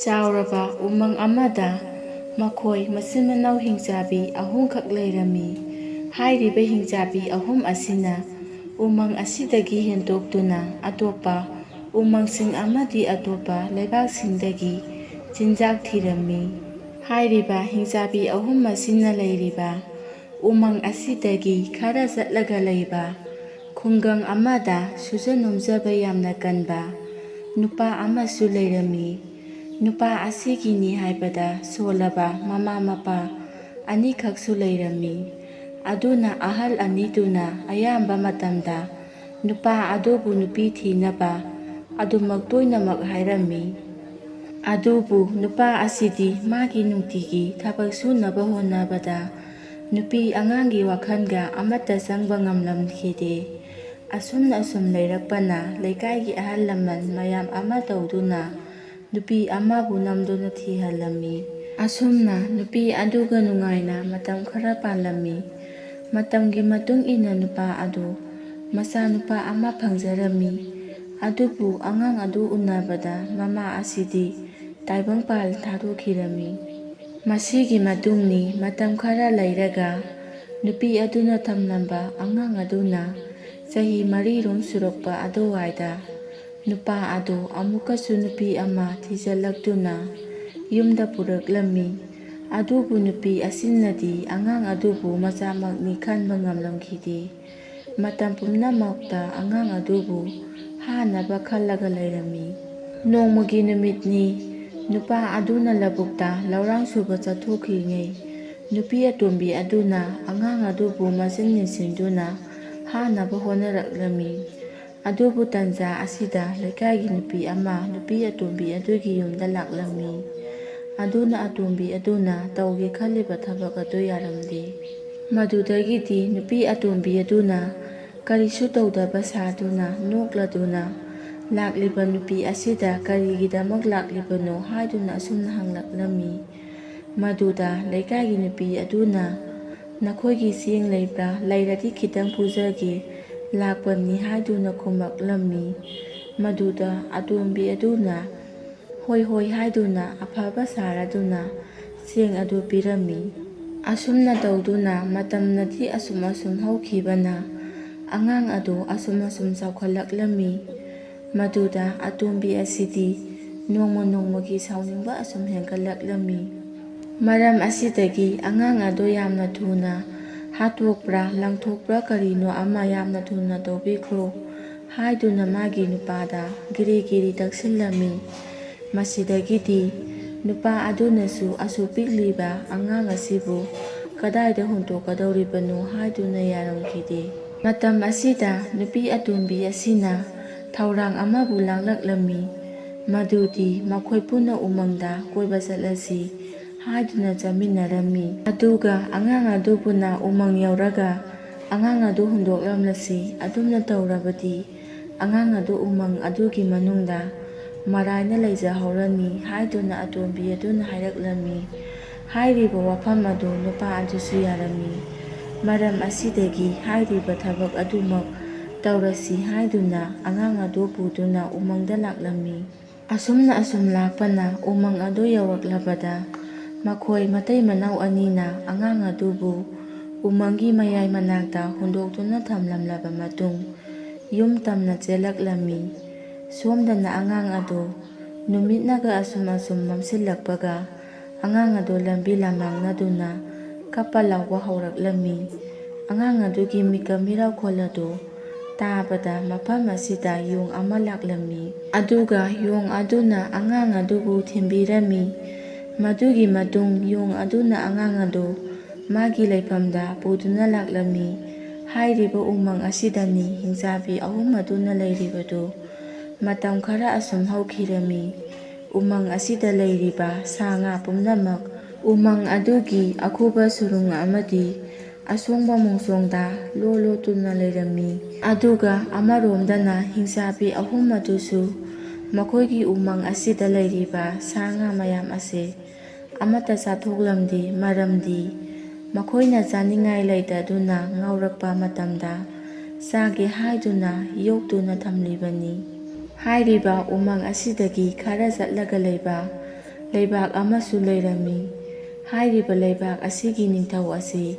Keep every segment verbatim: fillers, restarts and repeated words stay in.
ꯆꯥꯎꯔꯕ ꯎꯃꯪ ꯑꯃꯗ ꯃꯈꯣꯏ ꯃꯆꯤꯟ ꯃꯅꯥꯎ ꯍꯤꯡꯆꯥꯕꯤ ꯑꯍꯨꯝꯈꯛ ꯂꯩꯔꯝꯃꯤ꯫ ꯍꯥꯏꯔꯤꯕ ꯍꯤꯡꯆꯥꯕꯤ ꯑꯍꯨꯝ ꯑꯁꯤꯅ ꯎꯃꯪ ꯑꯁꯤꯗꯒꯤ ꯍꯦꯟꯗꯣꯛꯇꯨꯅ ꯑꯇꯣꯞꯄ ꯎꯃꯪꯁꯤꯡ ꯑꯃꯗꯤ ꯑꯇꯣꯞꯄ ꯂꯩꯕꯥꯛꯁꯤꯡꯗꯒꯤ ꯆꯤꯟꯖꯥꯛ ꯊꯤꯔꯝꯃꯤ꯫ ꯍꯥꯏꯔꯤꯕ ꯍꯤꯡꯆꯥꯕꯤ ꯑꯍꯨꯝ ꯑꯁꯤꯅ ꯂꯩꯔꯤꯕ ꯎꯃꯪ ꯑꯁꯤꯗꯒꯤ ꯈꯔ ꯆꯠꯂꯒ ꯂꯩꯕ ꯈꯨꯡꯒꯪ ꯑꯃꯗ ꯁꯨꯖ ꯅꯣꯝꯖꯕ ꯌꯥꯝꯅ ꯀꯟꯕ ꯅꯨꯄꯥ ꯑꯃꯁꯨ ꯂꯩꯔꯝꯃꯤ꯫ ꯅꯨꯄꯥ ꯑꯁꯤꯒꯤꯅꯤ ꯍꯥꯏꯕꯗ ꯁꯣꯜꯂꯕ ꯃꯃꯥ ꯃꯄꯥ ꯑꯅꯤꯈꯛꯁꯨ ꯂꯩꯔꯝꯃꯤ꯫ ꯑꯗꯨꯅ ꯑꯍꯜ ꯑꯅꯤꯗꯨꯅ ꯑꯌꯥꯝꯕ ꯃꯇꯝꯗ ꯅꯨꯄꯥ ꯑꯗꯨꯕꯨ ꯅꯨꯄꯤ ꯊꯤꯅꯕ ꯑꯗꯨꯃꯛ ꯇꯣꯏꯅꯃꯛ ꯍꯥꯏꯔꯝꯃꯤ꯫ ꯑꯗꯨꯕꯨ ꯅꯨꯄꯥ ꯑꯁꯤꯗꯤ ꯃꯥꯒꯤ ꯅꯨꯡꯇꯤꯒꯤ ꯊꯕꯛ ꯁꯨꯅꯕ ꯍꯣꯠꯅꯕꯗ ꯅꯨꯄꯤ ꯑꯉꯥꯡꯒꯤ ꯋꯥꯈꯜꯒ ꯑꯃꯠꯇ ꯆꯪꯕ ꯉꯝꯂꯝꯈꯤꯗꯦ꯫ ꯑꯁꯨꯝꯅ ꯑꯁꯨꯝ ꯂꯩꯔꯛꯄꯅ ꯂꯩꯀꯥꯏꯒꯤ ꯑꯍꯜ ꯂꯃꯟ ꯃꯌꯥꯝ ꯑꯃ ꯇꯧꯗꯨꯅ ꯅꯨꯄꯤ ꯑꯃꯕꯨ ꯅꯝꯗꯨꯅ ꯊꯤꯍꯜꯂꯝꯃꯤ꯫ ꯑꯁꯨꯝꯅ ꯅꯨꯄꯤ ꯑꯗꯨꯒ ꯅꯨꯡꯉꯥꯏꯅ ꯃꯇꯝ ꯈꯔ ꯄꯥꯜꯂꯝꯃꯤ꯫ ꯃꯇꯝꯒꯤ ꯃꯇꯨꯡ ꯏꯟꯅ ꯅꯨꯄꯥ ꯑꯗꯨ ꯃꯆꯥꯅꯨꯄꯥ ꯑꯃ ꯐꯪꯖꯔꯝꯃꯤ꯫ ꯑꯗꯨꯕꯨ ꯑꯉꯥꯡ ꯑꯗꯨ ꯎꯅꯕꯗ ꯃꯃꯥ ꯑꯁꯤꯗꯤ ꯇꯥꯏꯕꯪꯄꯥꯜ ꯊꯥꯗꯣꯛꯈꯤꯔꯝꯃꯤ꯫ ꯃꯁꯤꯒꯤ ꯃꯇꯨꯡꯅꯤ ꯃꯇꯝ ꯈꯔ ꯂꯩꯔꯒ ꯅꯨꯄꯤ ꯑꯗꯨꯅ ꯊꯝꯂꯝꯕ ꯑꯉꯥꯡ ꯑꯗꯨꯅ ꯆꯍꯤ ꯃꯔꯤꯔꯣꯝ ꯁꯨꯔꯛꯄ ꯑꯗꯨꯋꯥꯏꯗ ꯅꯨꯄꯥ ꯑꯗꯨ ꯑꯃꯨꯛꯀꯁꯨ ꯅꯨꯄꯤ ꯑꯃ ꯊꯤꯖꯤꯜꯂꯛꯇꯨꯅ ꯌꯨꯝꯗ ꯄꯨꯔꯛꯂꯝꯃꯤ꯫ ꯑꯗꯨꯕꯨ ꯅꯨꯄꯤ ꯑꯁꯤꯅꯗꯤ ꯑꯉꯥꯡ ꯑꯗꯨꯕꯨ ꯃꯆꯥꯃꯛꯅꯤ ꯈꯟꯕ ꯉꯝꯂꯝꯈꯤꯗꯦ꯫ ꯃꯇꯝ ꯄꯨꯝꯅꯃꯛꯇ ꯑꯉꯥꯡ ꯑꯗꯨꯕꯨ ꯍꯥꯅꯕ ꯈꯜꯂꯒ ꯂꯩꯔꯝꯃꯤ꯫ ꯅꯣꯡꯃꯒꯤ ꯅꯨꯃꯤꯠꯅꯤ, ꯅꯨꯄꯥ ꯑꯗꯨꯅ ꯂꯧꯕꯨꯛꯇ ꯂꯧꯔꯥꯡ ꯁꯨꯕ ꯆꯠꯊꯣꯛꯈꯤꯉꯩ, ꯅꯨꯄꯤ ꯑꯇꯣꯝꯕꯤ ꯑꯗꯨꯅ ꯑꯉꯥꯡ ꯑꯗꯨꯕꯨ ꯃꯆꯤꯟ ꯃꯦꯟꯁꯤꯟꯗꯨꯅ ꯍꯥꯅꯕ ꯍꯣꯠꯅꯔꯛꯂꯝꯃꯤ꯫ ꯑꯗꯨꯕꯨ ꯇꯟꯖꯥ ꯑꯁꯤꯗ ꯂꯩꯀꯥꯏꯒꯤ ꯅꯨꯄꯤ ꯑꯃ ꯅꯨꯄꯤ ꯑꯇꯣꯝꯕꯤ ꯑꯗꯨꯒꯤ ꯌꯨꯝꯗ ꯂꯥꯛꯂꯝꯃꯤ꯫ ꯑꯗꯨꯅ ꯑꯇꯣꯝꯕꯤ ꯑꯗꯨꯅ ꯇꯧꯒꯦ ꯈꯜꯂꯤꯕ ꯊꯕꯛ ꯑꯗꯨ ꯌꯥꯔꯝꯗꯦ꯫ ꯃꯗꯨꯗꯒꯤꯗꯤ ꯅꯨꯄꯤ ꯑꯇꯣꯝꯕꯤ ꯑꯗꯨꯅ ꯀꯔꯤꯁꯨ ꯇꯧꯗꯕ ꯁꯥꯗꯨꯅ ꯅꯣꯛꯂꯗꯨꯅ ꯂꯥꯛꯂꯤꯕ ꯅꯨꯄꯤ ꯑꯁꯤꯗ ꯀꯔꯤꯒꯤꯗꯃꯛ ꯂꯥꯛꯂꯤꯕꯅꯣ ꯍꯥꯏꯗꯨꯅ ꯑꯁꯨꯝꯅ ꯍꯪꯂꯛꯂꯝꯃꯤ꯫ ꯃꯗꯨꯗ ꯂꯩꯀꯥꯏꯒꯤ ꯅꯨꯄꯤ ꯑꯗꯨꯅ, "ꯅꯈꯣꯏꯒꯤ ꯆꯦꯡ ꯂꯩꯕ꯭ꯔꯥ? ꯂꯩꯔꯗꯤ ꯈꯤꯇꯪ ꯄꯨꯖꯒꯦ, ꯂꯥꯛꯄꯅꯤ" ꯍꯥꯏꯗꯨꯅ ꯈꯨꯝꯂꯛꯂꯝꯃꯤ꯫ ꯃꯗꯨꯗ ꯑꯇꯣꯝꯕꯤ ꯑꯗꯨꯅ, ꯍꯣꯏ ꯍꯣꯏ ꯍꯥꯏꯗꯨꯅ ꯑꯐꯕ ꯁꯥꯔꯗꯨꯅ ꯆꯦꯡ ꯑꯗꯨ ꯄꯤꯔꯝꯃꯤ꯫ ꯑꯁꯨꯝꯅ ꯇꯧꯗꯨꯅ ꯃꯇꯝꯅꯗꯤ ꯑꯁꯨꯝ ꯑꯁꯨꯝ ꯍꯧꯈꯤꯕꯅ ꯑꯉꯥꯡ ꯑꯗꯨ ꯑꯁꯨꯝ ꯑꯁꯨꯝ ꯆꯥꯎꯈꯠꯂꯛꯂꯝꯃꯤ꯫ ꯃꯗꯨꯗ ꯑꯇꯣꯝꯕꯤ ꯑꯁꯤꯗꯤ ꯅꯣꯡꯃ ꯅꯣꯡꯃꯒꯤ ꯁꯥꯎꯅꯤꯡꯕ ꯑꯁꯨꯝ ꯍꯦꯟꯒꯠꯂꯛꯂꯝꯃꯤ꯫ ꯃꯔꯝ ꯑꯁꯤꯗꯒꯤ ꯑꯉꯥꯡ ꯑꯗꯨ ꯌꯥꯝꯅ ꯊꯨꯅ ꯍꯥꯠꯇꯣꯛꯄ꯭ꯔꯥ ꯂꯪꯊꯣꯛꯄ꯭ꯔꯥ ꯀꯔꯤꯅꯣ ꯑꯃ ꯌꯥꯝꯅ ꯊꯨꯅ ꯇꯧꯕꯤꯈ꯭ꯔꯣ ꯍꯥꯏꯗꯨꯅ ꯃꯥꯒꯤ ꯅꯨꯄꯥꯗ ꯒꯤꯔꯤ ꯒꯤꯔꯤ ꯇꯛꯁꯤꯜꯂꯝꯃꯤ꯫ ꯃꯁꯤꯗꯒꯤꯗꯤ ꯅꯨꯄꯥ ꯑꯗꯨꯅꯁꯨ ꯑꯁꯨꯛ ꯄꯤꯛꯂꯤꯕ ꯑꯉꯥꯡ ꯑꯁꯤꯕꯨ ꯀꯗꯥꯏꯗ ꯍꯨꯟꯗꯣꯛꯀꯗꯧꯔꯤꯕꯅꯣ ꯍꯥꯏꯗꯨꯅ ꯌꯥꯔꯝꯈꯤꯗꯦ꯫ ꯃꯇꯝ ꯑꯁꯤꯗ ꯅꯨꯄꯤ ꯑꯇꯣꯝꯕꯤ ꯑꯁꯤꯅ ꯊꯧꯔꯥꯡ ꯑꯃꯕꯨ ꯂꯥꯡꯂꯛꯂꯝꯃꯤ꯫ ꯃꯗꯨꯗꯤ ꯃꯈꯣꯏ ꯄꯨꯟꯅ ꯎꯃꯪꯗ ꯀꯣꯏꯕ ꯆꯠꯂꯁꯤ ꯍꯥꯏꯗꯨꯅ ꯆꯠꯃꯤꯟꯅꯔꯝꯃꯤ꯫ ꯑꯗꯨꯒ ꯑꯉꯥꯡ ꯑꯗꯨꯕꯨꯅ ꯎꯃꯪ ꯌꯧꯔꯒ ꯑꯉꯥꯡ ꯑꯗꯨ ꯍꯨꯟꯗꯣꯛꯂꯝꯂꯁꯤ꯫ ꯑꯗꯨꯝꯅ ꯇꯧꯔꯕꯗꯤ ꯑꯉꯥꯡ ꯑꯗꯨ ꯎꯃꯪ ꯑꯗꯨꯒꯤ ꯃꯅꯨꯡꯗ ꯃꯔꯥꯏꯅ ꯂꯩꯖꯍꯧꯔꯅꯤ ꯍꯥꯏꯗꯨꯅ ꯑꯇꯣꯝꯕꯤ ꯑꯗꯨꯅ ꯍꯥꯏꯔꯛꯂꯝꯃꯤ꯫ ꯍꯥꯏꯔꯤꯕ ꯋꯥꯐꯝ ꯑꯗꯨ ꯅꯨꯄꯥ ꯑꯗꯨꯁꯨ ꯌꯥꯔꯝꯃꯤ꯫ ꯃꯔꯝ ꯑꯁꯤꯗꯒꯤ ꯍꯥꯏꯔꯤꯕ ꯊꯕꯛ ꯑꯗꯨꯃꯛ ꯇꯧꯔꯁꯤ ꯍꯥꯏꯗꯨꯅ ꯑꯉꯥꯡ ꯑꯗꯨ ꯄꯨꯗꯨꯅ ꯎꯃꯪꯗ ꯂꯥꯛꯂꯝꯃꯤ꯫ ꯑꯁꯨꯝꯅ ꯑꯁꯨꯝ ꯂꯥꯛꯄꯅ ꯎꯃꯪ ꯑꯗꯨ ꯌꯧꯔꯛꯂꯕꯗ ꯃꯈꯣꯏ ꯃꯇꯩ ꯃꯅꯥꯎ ꯑꯅꯤꯅ ꯑꯉꯥꯡ ꯑꯗꯨꯕꯨ ꯎꯃꯪꯒꯤ ꯃꯌꯥꯏ ꯃꯅꯥꯛꯇ ꯍꯨꯟꯗꯣꯛꯇꯨꯅ ꯊꯝꯂꯝꯂꯕ ꯃꯇꯨꯡ ꯌꯨꯝ ꯇꯝꯅ ꯆꯦꯜꯂꯛꯂꯝꯃꯤ꯫ ꯁꯣꯝꯗꯅ ꯑꯉꯥꯡ ꯑꯗꯨ ꯅꯨꯃꯤꯠꯅꯒ ꯑꯁꯨꯝ ꯑꯁꯨꯝ ꯃꯝꯁꯤꯜꯂꯛꯄꯒ ꯑꯉꯥꯡ ꯑꯗꯨ ꯂꯝꯕꯤ ꯂꯝꯃꯥꯡꯅꯗꯨꯅ ꯀꯞꯄ ꯂꯥꯎꯕ ꯍꯧꯔꯛꯂꯝꯃꯤ꯫ ꯑꯉꯥꯡ ꯑꯗꯨꯒꯤ ꯃꯤꯀꯞ ꯃꯤꯔꯥꯎꯈꯣꯜ ꯑꯗꯨ ꯇꯥꯕꯗ ꯃꯐꯝ ꯑꯁꯤꯗ ꯌꯣꯡ ꯑꯃ ꯂꯥꯛꯂꯝꯃꯤ꯫ ꯑꯗꯨꯒ ꯌꯣꯡ ꯑꯗꯨꯅ ꯑꯉꯥꯡ ꯑꯗꯨꯕꯨ ꯊꯤꯟꯕꯤꯔꯝꯃꯤ꯫ ꯃꯗꯨꯒꯤ ꯃꯇꯨꯡ ꯌꯣꯡ ꯑꯗꯨꯅ ꯑꯉꯥꯡ ꯑꯗꯨ ꯃꯥꯒꯤ ꯂꯩꯐꯝꯗ ꯄꯨꯗꯨꯅ ꯂꯥꯛꯂꯝꯃꯤ꯫ ꯍꯥꯏꯔꯤꯕ ꯎꯃꯪ ꯑꯁꯤꯗꯅꯤ ꯍꯤꯡꯆꯥꯕꯤ ꯑꯍꯨꯝ ꯑꯗꯨꯅ ꯂꯩꯔꯤꯕꯗꯨ꯫ ꯃꯇꯝ ꯈꯔ ꯑꯁꯨꯝ ꯍꯧꯈꯤꯔꯝꯃꯤ꯫ ꯎꯃꯪ ꯑꯁꯤꯗ ꯂꯩꯔꯤꯕ ꯁꯥ ꯉꯥ ꯄꯨꯝꯅꯃꯛ ꯎꯃꯪ ꯑꯗꯨꯒꯤ ꯑꯈꯨꯕ ꯁꯨꯔꯨꯡ ꯑꯃꯗꯤ ꯑꯁꯣꯡꯕ ꯃꯣꯡꯁꯣꯡꯗ ꯂꯣ ꯂꯣꯇꯨꯅ ꯂꯩꯔꯝꯃꯤ꯫ ꯑꯗꯨꯒ ꯑꯃꯔꯣꯝꯗꯅ ꯍꯤꯡꯆꯥꯕꯤ ꯑꯍꯨꯝ ꯑꯗꯨꯁꯨ ꯃꯈꯣꯏꯒꯤ ꯎꯃꯪ ꯑꯁꯤꯗ ꯂꯩꯔꯤꯕ ꯁꯥ ꯉꯥ ꯃꯌꯥꯝ ꯑꯁꯦ ꯑꯃꯠꯇ ꯆꯥꯊꯣꯛꯂꯝꯗꯦ꯫ ꯃꯔꯝꯗꯤ ꯃꯈꯣꯏꯅ ꯆꯥꯅꯤꯡꯉꯥꯏ ꯂꯩꯇꯗꯨꯅ ꯉꯥꯎꯔꯛꯄ ꯃꯇꯝꯗ ꯆꯥꯒꯦ ꯍꯥꯏꯗꯨꯅ ꯌꯣꯛꯇꯨꯅ ꯊꯝꯂꯤꯕꯅꯤ꯫ ꯍꯥꯏꯔꯤꯕ ꯎꯃꯪ ꯑꯁꯤꯗꯒꯤ ꯈꯔ ꯆꯠꯂꯒ ꯂꯩꯕ ꯂꯩꯕꯥꯛ ꯑꯃꯁꯨ ꯂꯩꯔꯝꯃꯤ꯫ ꯍꯥꯏꯔꯤꯕ ꯂꯩꯕꯥꯛ ꯑꯁꯤꯒꯤ ꯅꯤꯡꯊꯧ ꯑꯁꯤ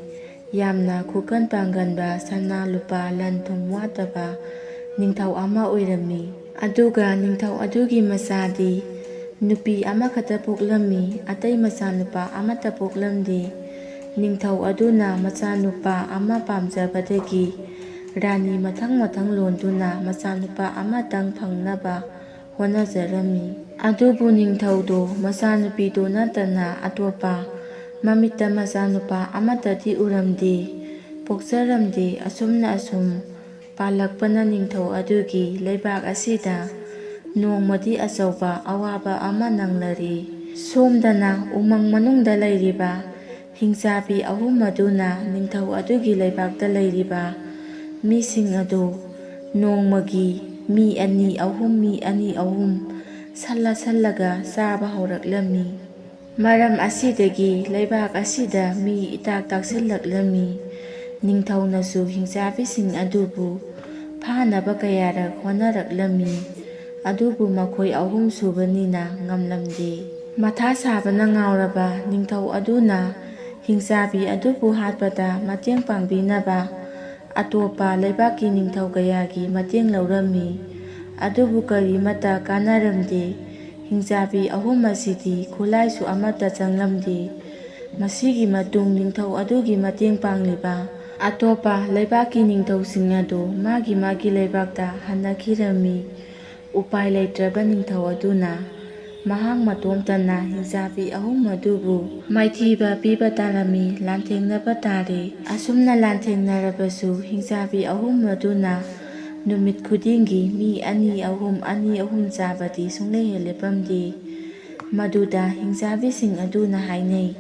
ꯌꯥꯝꯅ ꯈꯨꯀꯟ ꯄꯥꯡꯒꯟꯕ, ꯁꯅꯥ ꯂꯨꯄꯥ ꯂꯟ ꯊꯨꯝ ꯋꯥꯠꯇꯕ ꯅꯤꯡꯊꯧ ꯑꯃ ꯑꯣꯏꯔꯝꯃꯤ꯫ ꯑꯗꯨꯒ ꯅꯤꯡꯊꯧ ꯑꯗꯨꯒꯤ ꯃꯆꯥꯗꯤ ꯅꯨꯄꯤ ꯑꯃꯈꯛꯇ ꯄꯣꯛꯂꯝꯃꯤ, ꯑꯇꯩ ꯃꯆꯥꯅꯨꯄꯥ ꯑꯃꯠꯇ ꯄꯣꯛꯂꯝꯗꯦ꯫ ꯅꯤꯡꯊꯧ ꯑꯗꯨꯅ ꯃꯆꯥꯅꯨꯄꯥ ꯑꯃ ꯄꯥꯝꯖꯕꯗꯒꯤ ꯔꯥꯅꯤ ꯃꯊꯪ ꯃꯊꯪ ꯂꯣꯟꯗꯨꯅ ꯃꯆꯥꯅꯨꯄꯥ ꯑꯃꯇꯪ ꯐꯪꯅꯕ ꯍꯣꯠꯅꯖꯔꯝꯃꯤ꯫ ꯑꯗꯨꯕꯨ ꯅꯤꯡꯊꯧꯗꯨ ꯃꯆꯥꯅꯨꯄꯤꯗꯨ ꯅꯠꯇꯅ ꯑꯇꯣꯞꯄ ꯃꯃꯤꯠꯇ ꯃꯆꯥꯅꯨꯄꯥ ꯑꯃꯠꯇꯗꯤ ꯎꯔꯝꯗꯦ꯫ ꯄꯣꯛꯆꯔꯝꯗꯦ꯫ ꯑꯁꯨꯝꯅ ꯑꯁꯨꯝ ꯄꯥꯜꯂꯛꯄꯅ ꯅꯤꯡꯊꯧ ꯑꯗꯨꯒꯤ ꯂꯩꯕꯥꯛ ꯑꯁꯤꯗ ꯅꯣꯡꯃꯗꯤ ꯑꯆꯧꯕ ꯑꯋꯥꯕ ꯑꯃ ꯅꯪꯂꯔꯦ꯫ ꯁꯣꯝꯗꯅ ꯎꯃꯪ ꯃꯅꯨꯡꯗ ꯂꯩꯔꯤꯕ ꯍꯤꯡꯆꯥꯕꯤ ꯑꯍꯨꯝ ꯑꯗꯨꯅ ꯅꯤꯡꯊꯧ ꯑꯗꯨꯒꯤ ꯂꯩꯕꯥꯛꯇ ꯂꯩꯔꯤꯕ ꯃꯤꯁꯤꯡ ꯑꯗꯨ ꯅꯣꯡꯃꯒꯤ ꯃꯤ ꯑꯅꯤ ꯑꯍꯨꯝ, ꯃꯤ ꯑꯅꯤ ꯑꯍꯨꯝ ꯁꯜꯂ ꯁꯜꯂꯒ ꯆꯥꯕ ꯍꯧꯔꯛꯂꯝꯃꯤ꯫ ꯃꯔꯝ ꯑꯁꯤꯗꯒꯤ ꯂꯩꯕꯥꯛ ꯑꯁꯤꯗ ꯃꯤ ꯏꯇꯥꯛ ꯇꯥꯛꯁꯤꯜꯂꯛꯂꯝꯃꯤ꯫ ꯅꯤꯡꯊꯧꯅꯁꯨ ꯍꯤꯡꯆꯥꯕꯤꯁꯤꯡ ꯑꯗꯨꯕꯨ ꯐꯥꯅꯕ ꯀꯌꯥꯔꯛ ꯍꯣꯠꯅꯔꯛꯂꯝꯃꯤ, ꯑꯗꯨꯕꯨ ꯃꯈꯣꯏ ꯑꯍꯨꯝ ꯁꯨꯕꯅꯤꯅ ꯉꯝꯂꯝꯗꯦ꯫ ꯃꯊꯥ ꯁꯥꯕꯅ ꯉꯥꯎꯔꯕ ꯅꯤꯡꯊꯧ ꯑꯗꯨꯅ ꯍꯤꯡꯆꯥꯕꯤ ꯑꯗꯨꯕꯨ ꯍꯥꯠꯄꯗ ꯃꯇꯦꯡ ꯄꯥꯡꯕꯤꯅꯕ ꯑꯇꯣꯞꯄ ꯂꯩꯕꯥꯛꯀꯤ ꯅꯤꯡꯊꯧ ꯀꯌꯥꯒꯤ ꯃꯇꯦꯡ ꯂꯧꯔꯝꯃꯤ꯫ ꯑꯗꯨꯕꯨ ꯀꯔꯤꯃꯠꯇ ꯀꯥꯟꯅꯔꯝꯗꯦ꯫ ꯍꯤꯡꯆꯥꯕꯤ ꯑꯍꯨꯝ ꯑꯁꯤꯗꯤ ꯈꯨꯠꯂꯥꯏꯁꯨ ꯑꯃꯠꯇ ꯆꯪꯂꯝꯗꯦ꯫ ꯃꯁꯤꯒꯤ ꯃꯇꯨꯡ ꯅꯤꯡꯊꯧ ꯑꯗꯨꯒꯤ ꯃꯇꯦꯡ ꯄꯥꯡꯂꯤꯕ ꯑꯇꯣꯞꯄ ꯂꯩꯕꯥꯛꯀꯤ ꯅꯤꯡꯊꯧꯁꯤꯡ ꯑꯗꯨ ꯃꯥꯒꯤ ꯃꯥꯒꯤ ꯂꯩꯕꯥꯛꯇ ꯍꯟꯅꯈꯤꯔꯝꯃꯤ꯫ ꯎꯄꯥꯏ ꯂꯩꯇ꯭ꯔꯕ ꯅꯤꯡꯊꯧ ꯑꯗꯨꯅ ꯃꯍꯥꯛ ꯃꯇꯣꯝꯇꯅ ꯍꯤꯡꯆꯥꯕꯤ ꯑꯍꯨꯝ ꯑꯗꯨꯕꯨ ꯃꯥꯏꯊꯤꯕ ꯄꯤꯕ ꯇꯥꯔꯝꯃꯤ, ꯂꯥꯟꯊꯦꯡꯅꯕ ꯇꯥꯔꯦ꯫ ꯑꯁꯨꯝꯅ ꯂꯥꯟꯊꯦꯡꯅꯔꯕꯁꯨ ꯍꯤꯡꯆꯥꯕꯤ ꯑꯍꯨꯝ ꯑꯗꯨꯅ ꯅꯨꯃꯤꯠ ꯈꯨꯗꯤꯡꯒꯤ ꯃꯤ ꯑꯅꯤ ꯑꯍꯨꯝ, ꯑꯅꯤ ꯑꯍꯨꯝ ꯆꯥꯕꯗꯤ ꯁꯨꯡꯂꯦꯞ ꯍꯦꯛ ꯂꯦꯞꯄꯝꯗꯦ꯫ ꯃꯗꯨꯗ ꯍꯤꯡꯆꯥꯕꯤꯁꯤꯡ ꯑꯗꯨꯅ ꯍꯥꯏꯅꯩ,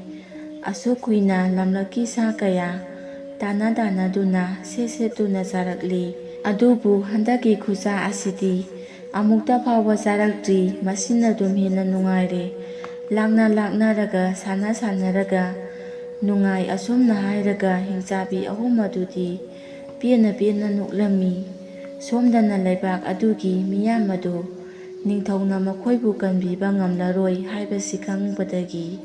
"ꯑꯁꯨꯛ ꯀꯨꯏꯅ ꯂꯝꯂꯛꯀꯤ ꯁꯥ ꯀꯌꯥ ꯇꯥꯟꯅ ꯇꯥꯟꯅꯗꯨꯅ ꯁꯦꯠ ꯁꯦꯠꯇꯨꯅ ꯆꯥꯔꯛꯂꯤ꯫ ꯑꯗꯨꯕꯨ ꯍꯟꯗꯛꯀꯤ ꯈꯨꯆꯥ ꯑꯁꯤꯗꯤ ꯑꯃꯨꯛꯇ ꯐꯥꯎꯕ ꯆꯥꯔꯛꯇ꯭ꯔꯤ꯫ ꯃꯁꯤꯅ ꯑꯗꯨꯝ ꯍꯦꯟꯅ ꯅꯨꯡꯉꯥꯏꯔꯦ꯫ ꯂꯥꯛꯅ ꯂꯥꯛꯅꯔꯒ, ꯁꯥꯟꯅ ꯁꯥꯟꯅꯔꯒ ꯅꯨꯡꯉꯥꯏ꯫" ꯑꯁꯨꯝꯅ ꯍꯥꯏꯔꯒ ꯍꯤꯡꯆꯥꯕꯤ ꯑꯍꯨꯝ ꯑꯗꯨꯗꯤ ꯄꯦꯟꯅ ꯄꯦꯟꯅ ꯅꯣꯛꯂꯝꯃꯤ꯫ ꯁꯣꯝꯗꯅ ꯂꯩꯕꯥꯛ ꯑꯗꯨꯒꯤ ꯃꯤꯌꯥꯝ ꯑꯗꯨ ꯅꯤꯡꯊꯧꯅ ꯃꯈꯣꯏꯕꯨ ꯀꯟꯕꯤꯕ ꯉꯝꯂꯔꯣꯏ ꯍꯥꯏꯕꯁꯤ ꯈꯪꯕꯗꯒꯤ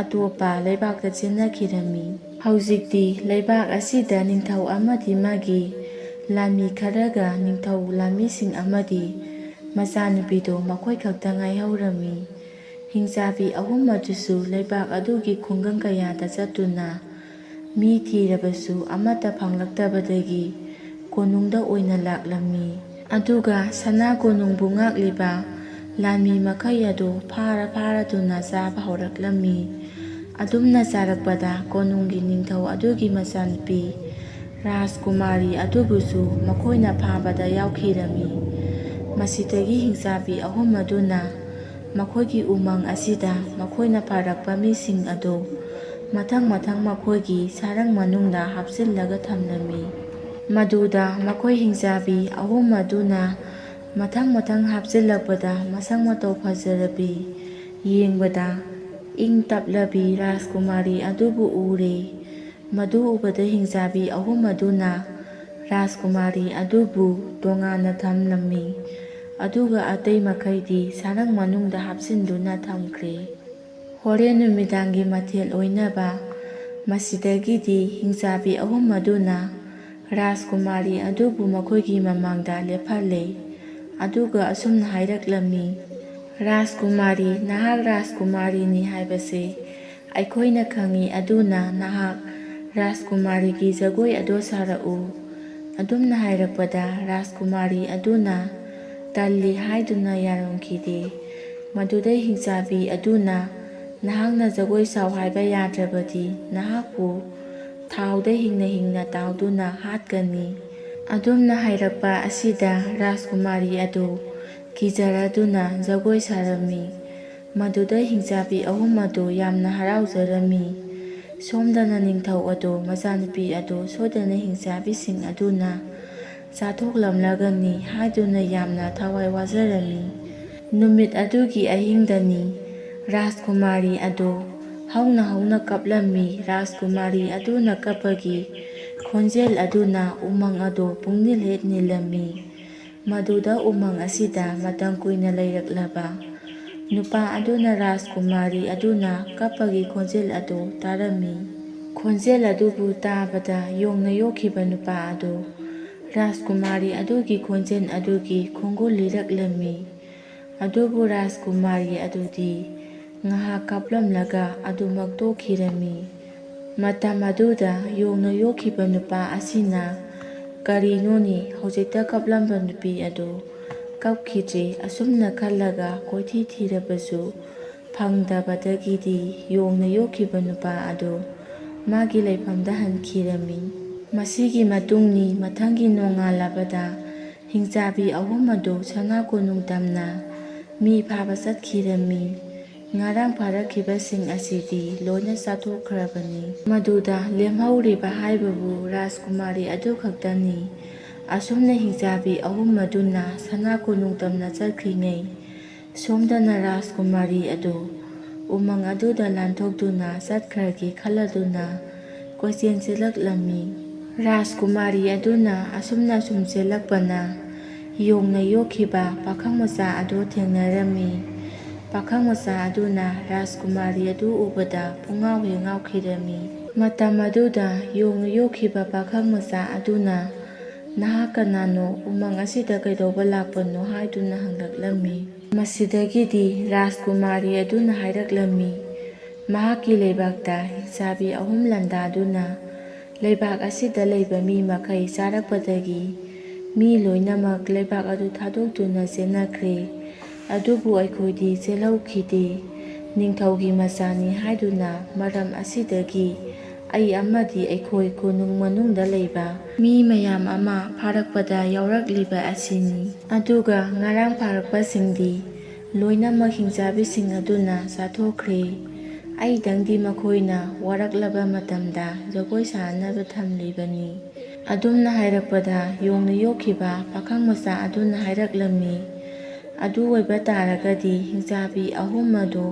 ꯑꯇꯣꯞꯄ ꯂꯩꯕꯥꯛꯇ ꯆꯦꯟꯅꯈꯤꯔꯝꯃꯤ꯫ ꯍꯧꯖꯤꯛꯇꯤ ꯂꯩꯕꯥꯛ ꯑꯁꯤꯗ ꯅꯤꯡꯊꯧ ꯑꯃꯗꯤ ꯃꯥꯒꯤ ꯂꯥꯟꯃꯤ ꯈꯔꯒ ꯅꯤꯡꯊꯧ ꯂꯥꯟꯃꯤꯁꯤꯡ ꯑꯃꯗꯤ ꯃꯆꯥꯅꯨꯄꯤꯗꯣ ꯃꯈꯣꯏ ꯈꯛꯇ ꯉꯥꯏꯍꯧꯔꯝꯃꯤ꯫ ꯍꯤꯡꯆꯥꯕꯤ ꯑꯍꯨꯝ ꯑꯗꯨꯁꯨ ꯂꯩꯕꯥꯛ ꯑꯗꯨꯒꯤ ꯈꯨꯡꯒꯪ ꯀꯌꯥꯗ ꯆꯠꯇꯨꯅ ꯃꯤ ꯊꯤꯔꯕꯁꯨ ꯑꯃꯠꯇ ꯐꯪꯂꯛꯇꯕꯗꯒꯤ ꯀꯣꯅꯨꯡꯗ ꯑꯣꯏꯅ ꯂꯥꯛꯂꯝꯃꯤ꯫ ꯑꯗꯨꯒ ꯁꯅꯥ ꯀꯣꯅꯨꯡꯕꯨ ꯉꯥꯛꯂꯤꯕ ꯂꯥꯟꯃꯤ ꯃꯈꯩ ꯑꯗꯨ ꯐꯥꯔ ꯐꯥꯔꯗꯨꯅ ꯆꯥꯕ ꯍꯧꯔꯛꯂꯝꯃꯤ꯫ ꯑꯗꯨꯝꯅ ꯆꯥꯔꯛꯄꯗ ꯀꯣꯅꯨꯡꯒꯤ ꯅꯤꯡꯊꯧ ꯑꯗꯨꯒꯤ ꯃꯆꯥꯅꯨꯄꯤ ꯔꯥꯖꯀꯨꯃꯥꯔꯤ ꯑꯗꯨꯕꯨꯁꯨ ꯃꯈꯣꯏꯅ ꯐꯥꯕꯗ ꯌꯥꯎꯈꯤꯔꯝꯃꯤ꯫ ꯃꯁꯤꯗꯒꯤ ꯍꯤꯡꯆꯥꯕꯤ ꯑꯍꯨꯝ ꯑꯗꯨꯅ ꯃꯈꯣꯏꯒꯤ ꯎꯃꯪ ꯑꯁꯤꯗ ꯃꯈꯣꯏꯅ ꯐꯥꯔꯛꯄ ꯃꯤꯁꯤꯡ ꯑꯗꯨ ꯃꯊꯪ ꯃꯊꯪ ꯃꯈꯣꯏꯒꯤ ꯁꯥꯔꯪ ꯃꯅꯨꯡꯗ ꯍꯥꯞꯆꯤꯜꯂꯒ ꯊꯝꯂꯝꯃꯤ꯫ ꯃꯗꯨꯗ ꯃꯈꯣꯏ ꯍꯤꯡꯆꯥꯕꯤ ꯑꯍꯨꯝ ꯑꯗꯨꯅ ꯃꯊꯪ ꯃꯊꯪ ꯍꯥꯞꯆꯤꯜꯂꯛꯄꯗ ꯃꯁꯛ ꯃꯇꯧ ꯐꯖꯔꯕꯤ, ꯌꯦꯡꯕꯗ ꯏꯪ ꯇꯞꯂꯕꯤ ꯔꯥꯖꯀꯨꯃꯥꯔꯤ ꯑꯗꯨꯕꯨ ꯎꯔꯦ꯫ ꯃꯗꯨ ꯎꯕꯗ ꯍꯤꯡꯆꯥꯕꯤ ꯑꯍꯨꯝ ꯑꯗꯨꯅ ꯔꯥꯖꯀꯨꯃꯥꯔꯤ ꯑꯗꯨꯕꯨ ꯇꯣꯉꯥꯟꯅ ꯊꯝꯂꯝꯃꯤ, ꯑꯗꯨꯒ ꯑꯇꯩ ꯃꯈꯩꯗꯤ ꯁꯥꯔꯪ ꯃꯅꯨꯡꯗ ꯍꯥꯞꯆꯤꯟꯗꯨꯅ ꯊꯝꯈ꯭ꯔꯦ꯫ ꯍꯣꯔꯦꯟ ꯅꯨꯃꯤꯗꯥꯡꯒꯤ ꯃꯊꯦꯜ ꯑꯣꯏꯅꯕ ꯃꯁꯤꯗꯒꯤꯗꯤ ꯍꯤꯡꯆꯥꯕꯤ ꯑꯍꯨꯝ ꯑꯗꯨꯅ ꯔꯥꯖꯀꯨꯃꯥꯔꯤ ꯑꯗꯨꯕꯨ ꯃꯈꯣꯏꯒꯤ ꯃꯃꯥꯡꯗ ꯂꯦꯞꯍꯜꯂꯦ꯫ ꯑꯗꯨꯒ ꯑꯁꯨꯝꯅ ꯍꯥꯏꯔꯛꯂꯝꯃꯤ, "ꯔꯥꯖꯀꯨꯃꯥꯔꯤ, ꯅꯍꯥꯛ ꯔꯥꯖꯀꯨꯃꯥꯔꯤꯅꯤ ꯍꯥꯏꯕꯁꯦ ꯑꯩꯈꯣꯏꯅ ꯈꯪꯏ, ꯑꯗꯨꯅ ꯅꯍꯥꯛ ꯔꯥꯖꯀꯨꯃꯥꯔꯤꯒꯤ ꯖꯒꯣꯏ ꯑꯗꯣ ꯁꯥꯔꯛꯎ"꯫ ꯑꯗꯨꯝꯅ ꯍꯥꯏꯔꯛꯄꯗ ꯔꯥꯖꯀꯨꯃꯥꯔꯤ ꯑꯗꯨꯅ ꯇꯜꯂꯤ ꯍꯥꯏꯗꯨꯅ ꯌꯥꯔꯝꯈꯤꯗꯦ꯫ ꯃꯗꯨꯗꯩ ꯍꯤꯡꯆꯥꯕꯤ ꯑꯗꯨꯅ, "ꯅꯍꯥꯛꯅ ꯖꯒꯣꯏ ꯁꯥꯎ ꯍꯥꯏꯕ ꯌꯥꯗ꯭ꯔꯕꯗꯤ ꯅꯍꯥꯛꯄꯨ ꯊꯥꯎꯗ ꯍꯤꯡꯅ ꯍꯤꯡꯅ ꯇꯥꯎꯗꯨꯅ ꯍꯥꯠꯀꯅꯤ"꯫ ꯑꯗꯨꯝꯅ ꯍꯥꯏꯔꯛꯄ ꯑꯁꯤꯗ ꯔꯥꯖꯀꯨꯃꯥꯔꯤ ꯑꯗꯨ ꯀꯤꯖꯔꯗꯨꯅ ꯖꯒꯣꯏ ꯁꯥꯔꯝꯃꯤ꯫ ꯃꯗꯨꯗ ꯍꯤꯡꯆꯥꯕꯤ ꯑꯍꯨꯝ ꯑꯗꯨ ꯌꯥꯝꯅ ꯍꯔꯥꯎꯖꯔꯝꯃꯤ꯫ ꯁꯣꯝꯗꯅ ꯅꯤꯡꯊꯧ ꯑꯗꯨ ꯃꯆꯥꯅꯨꯄꯤ ꯑꯗꯨ ꯁꯣꯏꯗꯅ ꯍꯤꯡꯆꯥꯕꯤꯁꯤꯡ ꯑꯗꯨꯅ ꯆꯥꯊꯣꯛꯂꯝꯂꯒꯅꯤ ꯍꯥꯏꯗꯨꯅ ꯌꯥꯝꯅ ꯊꯋꯥꯏ ꯋꯥꯖꯔꯝꯃꯤ꯫ ꯅꯨꯃꯤꯠ ꯑꯗꯨꯒꯤ ꯑꯍꯤꯡꯗꯅꯤ ꯔꯥꯖꯀꯨꯃꯥꯔꯤ ꯑꯗꯨ ꯍꯧꯅ ꯍꯧꯅ ꯀꯞꯂꯝꯃꯤ꯫ ꯔꯥꯖꯀꯨꯃꯥꯔꯤ ꯑꯗꯨꯅ ꯀꯞꯄꯒꯤ ꯈꯣꯟꯖꯦꯜ ꯑꯗꯨꯅ ꯎꯃꯪ ꯑꯗꯨ ꯄꯨꯡꯅꯤꯜ ꯍꯦꯛ ꯅꯤꯜꯂꯝꯃꯤ꯫ ꯃꯗꯨꯗ ꯎꯃꯪ ꯑꯁꯤꯗ ꯃꯇꯝ ꯀꯨꯏꯅ ꯂꯩꯔꯛꯂꯕ ꯅꯨꯄꯥ ꯑꯗꯨꯅ ꯔꯥꯖꯀꯨꯃꯥꯔꯤ ꯑꯗꯨꯅ ꯀꯞꯄꯒꯤ ꯈꯣꯟꯖꯦꯜ ꯑꯗꯨ ꯇꯥꯔꯝꯃꯤ꯫ ꯈꯣꯟꯖꯦꯜ ꯑꯗꯨꯕꯨ ꯇꯥꯕꯗ ꯌꯣꯡꯅ ꯌꯣꯛꯈꯤꯕ ꯅꯨꯄꯥ ꯑꯗꯨ ꯔꯥꯖꯀꯨꯃꯥꯔꯤ ꯑꯗꯨꯒꯤ ꯈꯣꯟꯖꯦꯜ ꯑꯗꯨꯒꯤ ꯈꯣꯡꯒꯨꯜ ꯂꯤꯔꯛꯂꯝꯃꯤ꯫ ꯑꯗꯨꯕꯨ ꯔꯥꯖꯀꯨꯃꯥꯔꯤ ꯑꯗꯨꯗꯤ ꯉꯥꯏꯍꯥꯛ ꯀꯥꯞꯂꯝꯂꯒ ꯑꯗꯨꯃꯛ ꯇꯣꯛꯈꯤꯔꯝꯃꯤ꯫ ꯃꯇꯝ ꯑꯗꯨꯗ ꯌꯣꯡꯅ ꯌꯣꯛꯈꯤꯕ ꯅꯨꯄꯥ ꯑꯁꯤꯅ, "ꯀꯔꯤꯅꯣꯅꯦ, ꯍꯧꯖꯤꯛꯇ ꯀꯞꯂꯝꯕ ꯅꯨꯄꯤ ꯑꯗꯨ ꯀꯞꯈꯤꯗ꯭ꯔꯤ?" ꯑꯁꯨꯝꯅ ꯈꯜꯂꯒ ꯀꯣꯏꯊꯤ ꯊꯤꯔꯕꯁꯨ ꯐꯪꯗꯕꯗꯒꯤꯗꯤ ꯌꯣꯡꯅ ꯌꯣꯛꯈꯤꯕ ꯅꯨꯄꯥ ꯑꯗꯨ ꯃꯥꯒꯤ ꯂꯩꯐꯝꯗ ꯍꯟꯈꯤꯔꯝꯃꯤ꯫ ꯃꯁꯤꯒꯤ ꯃꯇꯨꯡꯅꯤ ꯃꯊꯪꯒꯤ ꯅꯣꯡꯉꯥꯜꯂꯕꯗ ꯍꯤꯡꯆꯥꯕꯤ ꯑꯍꯨꯝ ꯑꯗꯨ ꯁꯅꯥ ꯀꯣꯅꯨꯡ ꯇꯝꯅ ꯃꯤ ꯐꯥꯕ ꯆꯠꯈꯤꯔꯝꯃꯤ꯫ ꯉꯔꯥꯡ ꯐꯥꯔꯛꯈꯤꯕꯁꯤꯡ ꯑꯁꯤꯗꯤ ꯂꯣꯏꯅ ꯆꯥꯊꯣꯛꯈ꯭ꯔꯕꯅꯤ꯫ ꯃꯗꯨꯗ ꯂꯦꯝꯍꯧꯔꯤꯕ ꯍꯥꯏꯕꯕꯨ ꯔꯥꯖꯀꯨꯃꯥꯔꯤ ꯑꯗꯨ ꯈꯛꯇꯅꯤ꯫ ꯑꯁꯨꯝꯅ ꯍꯤꯡꯆꯥꯕꯤ ꯑꯍꯨꯝ ꯑꯗꯨꯅ ꯁꯅꯥ ꯀꯣꯅꯨꯡ ꯇꯝꯅ ꯆꯠꯈ꯭ꯔꯤꯉꯩ, ꯁꯣꯝꯗꯅ ꯔꯥꯖꯀꯨꯃꯥꯔꯤ ꯑꯗꯨ ꯎꯃꯪ ꯑꯗꯨꯗ ꯂꯥꯟꯊꯣꯛꯇꯨꯅ ꯆꯠꯈ꯭ꯔꯒꯦ ꯈꯜꯂꯗꯨꯅ ꯀꯣꯏꯆꯦꯟ ꯆꯦꯜꯂꯛꯂꯝꯃꯤ꯫ ꯔꯥꯖꯀꯨꯃꯥꯔꯤ ꯑꯗꯨꯅ ꯑꯁꯨꯝꯅ ꯁꯨꯝ ꯆꯦꯜꯂꯛꯄꯅ ꯌꯣꯡꯅ ꯌꯣꯛꯈꯤꯕ ꯄꯥꯈꯪ ꯃꯆꯥ ꯑꯗꯨ ꯊꯦꯡꯅꯔꯝꯃꯤ꯫ ꯄꯥꯈꯪ ꯃꯆꯥ ꯑꯗꯨꯅ ꯔꯥꯖꯀꯨꯃꯥꯔꯤ ꯑꯗꯨ ꯎꯕꯗ ꯄꯨꯡꯉꯥꯎ ꯍꯦꯛ ꯉꯥꯎꯈꯤꯔꯝꯃꯤ꯫ ꯃꯇꯝ ꯑꯗꯨꯗ ꯌꯣꯡꯅ ꯌꯣꯛꯈꯤꯕ ꯄꯥꯈꯪ ꯃꯆꯥ ꯑꯗꯨꯅ, "ꯅꯍꯥꯛ ꯀꯅꯥꯅꯣ? ꯎꯃꯪ ꯑꯁꯤꯗ ꯀꯩꯗꯧꯕ ꯂꯥꯛꯄꯅꯣ?" ꯍꯥꯏꯗꯨꯅ ꯍꯪꯂꯛꯂꯝꯃꯤ꯫ ꯃꯁꯤꯗꯒꯤꯗꯤ ꯔꯥꯖꯀꯨꯃꯥꯔꯤ ꯑꯗꯨꯅ ꯍꯥꯏꯔꯛꯂꯝꯃꯤ, ꯃꯍꯥꯛꯀꯤ ꯂꯩꯕꯥꯛꯇ ꯍꯤꯡꯆꯥꯕꯤ ꯑꯍꯨꯝ ꯂꯥꯟꯗꯥꯗꯨꯅ ꯂꯩꯕꯥꯛ ꯑꯁꯤꯗ ꯂꯩꯕ ꯃꯤ ꯃꯈꯩ ꯆꯥꯔꯛꯄꯗꯒꯤ ꯃꯤ ꯂꯣꯏꯅꯃꯛ ꯂꯩꯕꯥꯛ ꯑꯗꯨ ꯊꯥꯗꯣꯛꯇꯨꯅ ꯆꯦꯟꯅꯈ꯭ꯔꯦ꯫ ꯑꯗꯨꯕꯨ ꯑꯩꯈꯣꯏꯗꯤ ꯆꯦꯜꯍꯧꯈꯤꯗꯦ꯫ ꯅꯤꯡꯊꯧꯒꯤ ꯃꯆꯥꯅꯤ ꯍꯥꯏꯗꯨꯅ ꯃꯔꯝ ꯑꯁꯤꯗꯒꯤ ꯑꯩ ꯑꯃꯗꯤ ꯑꯩꯈꯣꯏ ꯀꯣꯅꯨꯡ ꯃꯅꯨꯡꯗ ꯂꯩꯕ ꯃꯤ ꯃꯌꯥꯝ ꯑꯃ ꯐꯥꯔꯛꯄꯗ ꯌꯥꯎꯔꯛꯂꯤꯕ ꯑꯁꯤꯅꯤ꯫ ꯑꯗꯨꯒ ꯉꯔꯥꯡ ꯐꯥꯔꯛꯄꯁꯤꯡꯗꯤ ꯂꯣꯏꯅꯃꯛ ꯍꯤꯡꯆꯥꯕꯤꯁꯤꯡ ꯑꯗꯨꯅ ꯆꯥꯊꯣꯛꯈ꯭ꯔꯦ꯫ ꯑꯩꯗꯪꯗꯤ ꯃꯈꯣꯏꯅ ꯋꯥꯔꯛꯂꯕ ꯃꯇꯝꯗ ꯖꯒꯣꯏ ꯁꯥꯅꯕ ꯊꯝꯂꯤꯕꯅꯤ꯫ ꯑꯗꯨꯝꯅ ꯍꯥꯏꯔꯛꯄꯗ ꯌꯣꯡꯅ ꯌꯣꯛꯈꯤꯕ ꯄꯥꯈꯪ ꯃꯆꯥ ꯑꯗꯨꯅ ꯍꯥꯏꯔꯛꯂꯝꯃꯤ, "ꯑꯗꯨ ꯑꯣꯏꯕ ꯇꯥꯔꯒꯗꯤ ꯍꯤꯡꯆꯥꯕꯤ ꯑꯍꯨꯝ ꯑꯗꯨ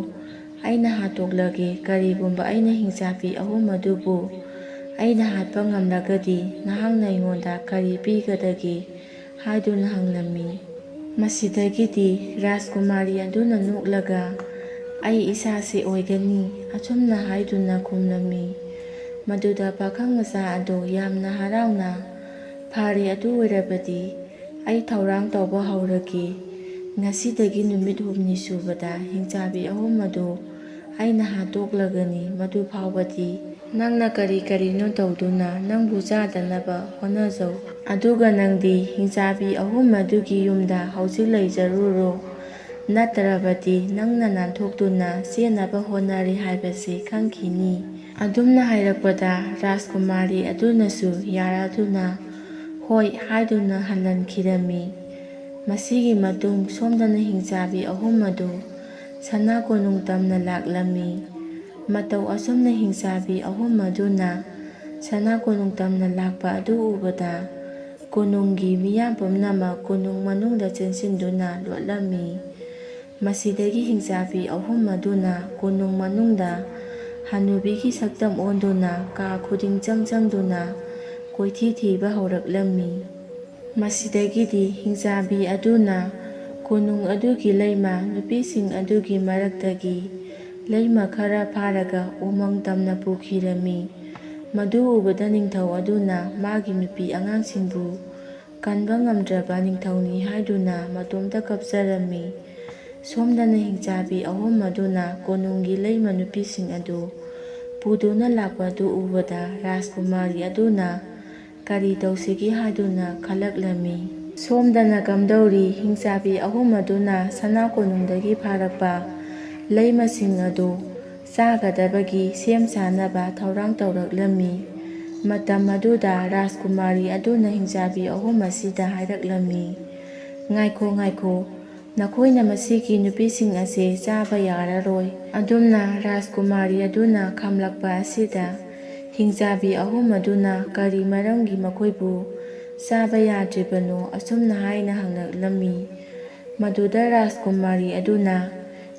ꯑꯩꯅ ꯍꯥꯠꯇꯣꯛꯂꯒꯦ꯫ ꯀꯔꯤꯒꯨꯝꯕ ꯑꯩꯅ ꯍꯤꯡꯆꯥꯕꯤ ꯑꯍꯨꯝ ꯑꯗꯨꯕꯨ ꯑꯩꯅ ꯍꯥꯠꯄ ꯉꯝꯂꯒꯗꯤ ꯅꯍꯥꯛꯅ ꯑꯩꯉꯣꯟꯗ ꯀꯔꯤ ꯄꯤꯒꯗꯒꯦ?" ꯍꯥꯏꯗꯨꯅ ꯍꯪꯂꯝꯃꯤ꯫ ꯃꯁꯤꯗꯒꯤꯗꯤ ꯔꯥꯖꯀꯨꯃꯥꯔꯤ ꯑꯗꯨꯅ ꯅꯣꯛꯂꯒ, "ꯑꯩ ꯏꯁꯥꯁꯦ ꯑꯣꯏꯒꯅꯤ" ꯑꯁꯨꯝꯅ ꯍꯥꯏꯗꯨꯅ ꯈꯨꯝꯂꯝꯃꯤ꯫ ꯃꯗꯨꯗ ꯄꯥꯈꯪ ꯃꯆꯥ ꯑꯗꯨ ꯌꯥꯝꯅ ꯍꯔꯥꯎꯅ, "ꯐꯔꯦ, ꯑꯗꯨ ꯑꯣꯏꯔꯕꯗꯤ ꯑꯩ ꯊꯧꯔꯥꯡ ꯇꯧꯕ ꯍꯧꯔꯒꯦ꯫ ꯉꯁꯤꯗꯒꯤ ꯅꯨꯃꯤꯠ ꯍꯨꯝꯅꯤ ꯁꯨꯕꯗ ꯍꯤꯡꯆꯥꯕꯤ ꯑꯍꯨꯝ ꯑꯗꯨ ꯑꯩꯅ ꯍꯥꯠꯇꯣꯛꯂꯒꯅꯤ꯫ ꯃꯗꯨ ꯐꯥꯎꯕꯗꯤ ꯅꯪꯅ ꯀꯔꯤ ꯀꯔꯤꯅꯣ ꯇꯧꯗꯨꯅ ꯅꯪꯕꯨ ꯆꯥꯗꯅꯕ ꯍꯣꯠꯅꯖꯧ꯫ ꯑꯗꯨꯒ ꯅꯪꯗꯤ ꯍꯤꯡꯆꯥꯕꯤ ꯑꯍꯨꯝ ꯑꯗꯨꯒꯤ ꯌꯨꯝꯗ ꯍꯧꯖꯤꯛ ꯂꯩꯖꯔꯨꯔꯣ꯫ ꯅꯠꯇ꯭ꯔꯕꯗꯤ ꯅꯪꯅ ꯅꯥꯟꯊꯣꯛꯇꯨꯅ ꯆꯦꯟꯅꯕ ꯍꯣꯠꯅꯔꯦ ꯍꯥꯏꯕꯁꯤ ꯈꯪꯈꯤꯅꯤ꯫" ꯑꯗꯨꯝꯅ ꯍꯥꯏꯔꯛꯄꯗ ꯔꯥꯖꯀꯨꯃꯥꯔꯤ ꯑꯗꯨꯅꯁꯨ ꯌꯥꯔꯗꯨꯅ "ꯍꯣꯏ" ꯍꯥꯏꯗꯨꯅ ꯍꯜꯍꯟꯈꯤꯔꯝꯃꯤ꯫ ꯃꯁꯤꯒꯤ ꯃꯇꯨꯡ ꯁꯣꯝꯗꯅ ꯍꯤꯡꯆꯥꯕꯤ ꯑꯍꯨꯝ ꯑꯗꯨ ꯁꯅꯥ ꯀꯣꯅꯨꯡ ꯇꯝꯅ ꯂꯥꯛꯂꯝꯃꯤ꯫ ꯃꯇꯧ ꯑꯁꯨꯝꯅ ꯍꯤꯡꯆꯥꯕꯤ ꯑꯍꯨꯝ ꯑꯗꯨꯅ ꯁꯅꯥ ꯀꯣꯅꯨꯡ ꯇꯝꯅ ꯂꯥꯛꯄ ꯑꯗꯨ ꯎꯕꯗ ꯀꯣꯅꯨꯡꯒꯤ ꯃꯤꯌꯥꯝ ꯄꯨꯝꯅꯃꯛ ꯀꯣꯅꯨꯡ ꯃꯅꯨꯡꯗ ꯆꯦꯟꯁꯤꯟꯗꯨꯅ ꯂꯣꯠꯂꯝꯃꯤ꯫ ꯃꯁꯤꯗꯒꯤ ꯍꯤꯡꯆꯥꯕꯤ ꯑꯍꯨꯝ ꯑꯗꯨꯅ ꯀꯣꯅꯨꯡ ꯃꯅꯨꯡꯗ ꯍꯅꯨꯕꯤꯒꯤ ꯁꯛꯇꯝ ꯑꯣꯟꯗꯨꯅ ꯀꯥ ꯈꯨꯗꯤꯡ ꯆꯪ ꯆꯪꯗꯨꯅ ꯀꯣꯏꯊꯤ ꯊꯤꯕ ꯍꯧꯔꯛꯂꯝꯃꯤ꯫ ꯃꯁꯤꯗꯒꯤꯗꯤ ꯍꯤꯡꯆꯥꯕꯤ ꯑꯗꯨꯅ ꯀꯣꯅꯨꯡ ꯑꯗꯨꯒꯤ ꯂꯩꯃ ꯅꯨꯄꯤꯁꯤꯡ ꯑꯗꯨꯒꯤ ꯃꯔꯛꯇꯒꯤ ꯂꯩꯃ ꯈꯔ ꯐꯥꯔꯒ ꯎꯃꯪ ꯇꯝꯅ ꯄꯨꯈꯤꯔꯝꯃꯤ꯫ ꯃꯗꯨ ꯎꯕꯗ ꯅꯤꯡꯊꯧ ꯑꯗꯨꯅ ꯃꯥꯒꯤ ꯅꯨꯄꯤ ꯑꯉꯥꯡꯁꯤꯡꯕꯨ ꯀꯟꯕ ꯉꯝꯗ꯭ꯔꯕ ꯅꯤꯡꯊꯧꯅꯤ ꯍꯥꯏꯗꯨꯅ ꯃꯇꯣꯝꯇ ꯀꯞꯆꯔꯝꯃꯤ꯫ ꯁꯣꯝꯗꯅ ꯍꯤꯡꯆꯥꯕꯤ ꯑꯍꯨꯝ ꯑꯗꯨꯅ ꯀꯣꯅꯨꯡꯒꯤ ꯂꯩꯃ ꯅꯨꯄꯤꯁꯤꯡ ꯑꯗꯨ ꯄꯨꯗꯨꯅ ꯂꯥꯛꯄ ꯑꯗꯨ ꯎꯕꯗ ꯔꯥꯖꯀꯨꯃꯥꯔꯤ ꯑꯗꯨꯅ ꯀꯔꯤ ꯇꯧꯁꯤꯒꯦ ꯍꯥꯏꯗꯨꯅ ꯈꯜꯂꯛꯂꯝꯃꯤ꯫ ꯁꯣꯝꯗꯅ ꯀꯝꯗꯧꯔꯤ, ꯍꯤꯡꯆꯥꯕꯤ ꯑꯍꯨꯝ ꯑꯗꯨꯅ ꯁꯅꯥ ꯀꯣꯅꯨꯡꯗꯒꯤ ꯐꯥꯔꯛꯄ ꯂꯩꯃꯁꯤꯡ ꯑꯗꯨ ꯆꯥꯒꯗꯕꯒꯤ ꯁꯦꯝ ꯁꯥꯅꯕ ꯊꯧꯔꯥꯡ ꯇꯧꯔꯛꯂꯝꯃꯤ꯫ ꯃꯇꯝ ꯑꯗꯨꯗ ꯔꯥꯖꯀꯨꯃꯥꯔꯤ ꯑꯗꯨꯅ ꯍꯤꯡꯆꯥꯕꯤ ꯑꯍꯨꯝ ꯑꯁꯤꯗ ꯍꯥꯏꯔꯛꯂꯝꯃꯤ, "ꯉꯥꯏꯈꯣ, ꯉꯥꯏꯈꯣ, ꯅꯈꯣꯏꯅ ꯃꯁꯤꯒꯤ ꯅꯨꯄꯤꯁꯤꯡ ꯑꯁꯦ ꯆꯥꯕ ꯌꯥꯔꯔꯣꯏ꯫" ꯑꯗꯨꯝꯅ ꯔꯥꯖꯀꯨꯃꯥꯔꯤ ꯑꯗꯨꯅ ꯈꯝꯂꯛꯄ ꯑꯁꯤꯗ ꯍꯤꯡꯆꯥꯕꯤ ꯑꯍꯨꯝ ꯑꯗꯨꯅ ꯀꯔꯤ ꯃꯔꯝꯒꯤ ꯃꯈꯣꯏꯕꯨ ꯆꯥꯕ ꯌꯥꯗ꯭ꯔꯤꯕꯅꯣ ꯑꯁꯨꯝꯅ ꯍꯥꯏꯅ ꯍꯪꯂꯛꯂꯝꯃꯤ꯫ ꯃꯗꯨꯗ ꯔꯥꯖꯀꯨꯃꯥꯔꯤ ꯑꯗꯨꯅ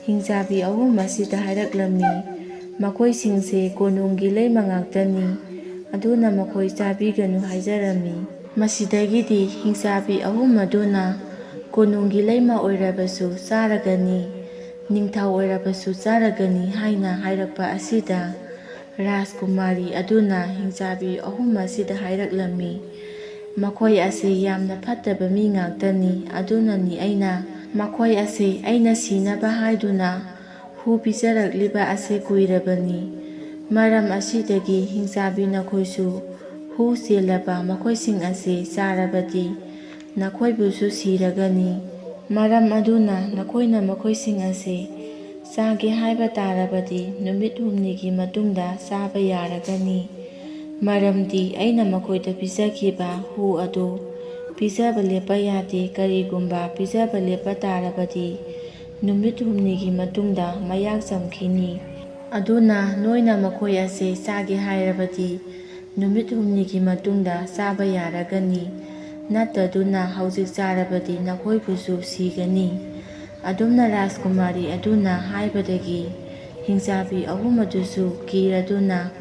ꯍꯤꯡꯆꯥꯕꯤ ꯑꯍꯨꯝ ꯑꯁꯤꯗ ꯍꯥꯏꯔꯛꯂꯝꯃꯤ, "ꯃꯈꯣꯏꯁꯤꯡꯁꯦ ꯀꯣꯅꯨꯡꯒꯤ ꯂꯩꯃ ꯉꯥꯛꯇꯅꯤ꯫ ꯑꯗꯨꯅ ꯃꯈꯣꯏ ꯆꯥꯕꯤꯒꯅꯨ ꯍꯥꯏꯖꯔꯝꯃꯤ꯫ ꯃꯁꯤꯗꯒꯤꯗꯤ ꯍꯤꯡꯆꯥꯕꯤ ꯑꯍꯨꯝ ꯑꯗꯨꯅ ꯀꯣꯅꯨꯡꯒꯤ ꯂꯩꯃ ꯑꯣꯏꯔꯕꯁꯨ ꯆꯥꯔꯒꯅꯤ, ꯅꯤꯡꯊꯧ ꯑꯣꯏꯔꯕꯁꯨ ꯆꯥꯔꯒꯅꯤ ꯍꯥꯏꯅ ꯍꯥꯏꯔꯛꯄ ꯑꯁꯤꯗ ꯔꯥꯖꯀꯨꯃꯥꯔꯤ ꯑꯗꯨꯅ ꯍꯤꯡꯆꯥꯕꯤ ꯑꯍꯨꯝ ꯑꯁꯤꯗ ꯍꯥꯏꯔꯛꯂꯝꯃꯤ, ꯃꯈꯣꯏ ꯑꯁꯤ ꯌꯥꯝꯅ ꯐꯠꯇꯕ ꯃꯤ ꯉꯥꯛꯇꯅꯤ, ꯑꯗꯨꯅꯅꯤ ꯑꯩꯅ ꯃꯈꯣꯏ ꯑꯁꯤ ꯑꯩꯅ ꯁꯤꯅꯕ ꯍꯥꯏꯗꯨꯅ ꯍꯨ ꯄꯤꯖꯔꯛꯂꯤꯕ ꯑꯁꯤ ꯀꯨꯏꯔꯕꯅꯤ꯫ ꯃꯔꯝ ꯑꯁꯤꯗꯒꯤ ꯍꯤꯡꯆꯥꯕꯤ ꯅꯈꯣꯏꯁꯨ ꯍꯨ ꯆꯦꯜꯂꯕ ꯃꯈꯣꯏꯁꯤꯡ ꯑꯁꯤ ꯆꯥꯔꯕꯗꯤ ꯅꯈꯣꯏꯕꯨꯁꯨ ꯁꯤꯔꯒꯅꯤ꯫ ꯃꯔꯝ ꯑꯗꯨꯅ ꯅꯈꯣꯏꯅ ꯃꯈꯣꯏꯁꯤꯡ ꯑꯁꯤ ꯆꯥꯒꯦ ꯍꯥꯏꯕ ꯇꯥꯔꯕꯗꯤ ꯅꯨꯃꯤꯠ ꯍꯨꯝꯅꯤꯒꯤ ꯃꯇꯨꯡꯗ ꯆꯥꯕ ꯌꯥꯔꯒꯅꯤ꯫ ꯃꯔꯝꯗꯤ ꯑꯩꯅ ꯃꯈꯣꯏꯗ ꯄꯤꯖꯈꯤꯕ ꯍꯨ ꯑꯗꯨ ꯄꯤꯖꯕ ꯂꯦꯞꯄ ꯌꯥꯗꯦ꯫ ꯀꯔꯤꯒꯨꯝꯕ ꯄꯤꯖꯕ ꯂꯦꯞꯄ ꯇꯥꯔꯕꯗꯤ ꯅꯨꯃꯤꯠ ꯍꯨꯝꯅꯤꯒꯤ ꯃꯇꯨꯡꯗ ꯃꯌꯥꯛ ꯆꯝꯈꯤꯅꯤ꯫ ꯑꯗꯨꯅ ꯅꯣꯏꯅ ꯃꯈꯣꯏ ꯑꯁꯤ ꯆꯥꯒꯦ ꯍꯥꯏꯔꯕꯗꯤ ꯅꯨꯃꯤꯠ ꯍꯨꯝꯅꯤꯒꯤ ꯃꯇꯨꯡꯗ ꯆꯥꯕ ꯌꯥꯔꯒꯅꯤ, ꯅꯠꯇꯗꯨꯅ ꯍꯧꯖꯤꯛ ꯆꯥꯔꯕꯗꯤ ꯅꯈꯣꯏꯕꯨꯁꯨ ꯁꯤꯒꯅꯤ꯫ ꯑꯗꯨꯝꯅ ꯔꯥꯖꯀꯨꯃꯥꯔꯤ ꯑꯗꯨꯅ ꯍꯥꯏꯕꯗꯒꯤ ꯍꯤꯡꯆꯥꯕꯤ ꯑꯍꯨꯝ ꯑꯗꯨꯁꯨ ꯀꯤꯔꯗꯨꯅ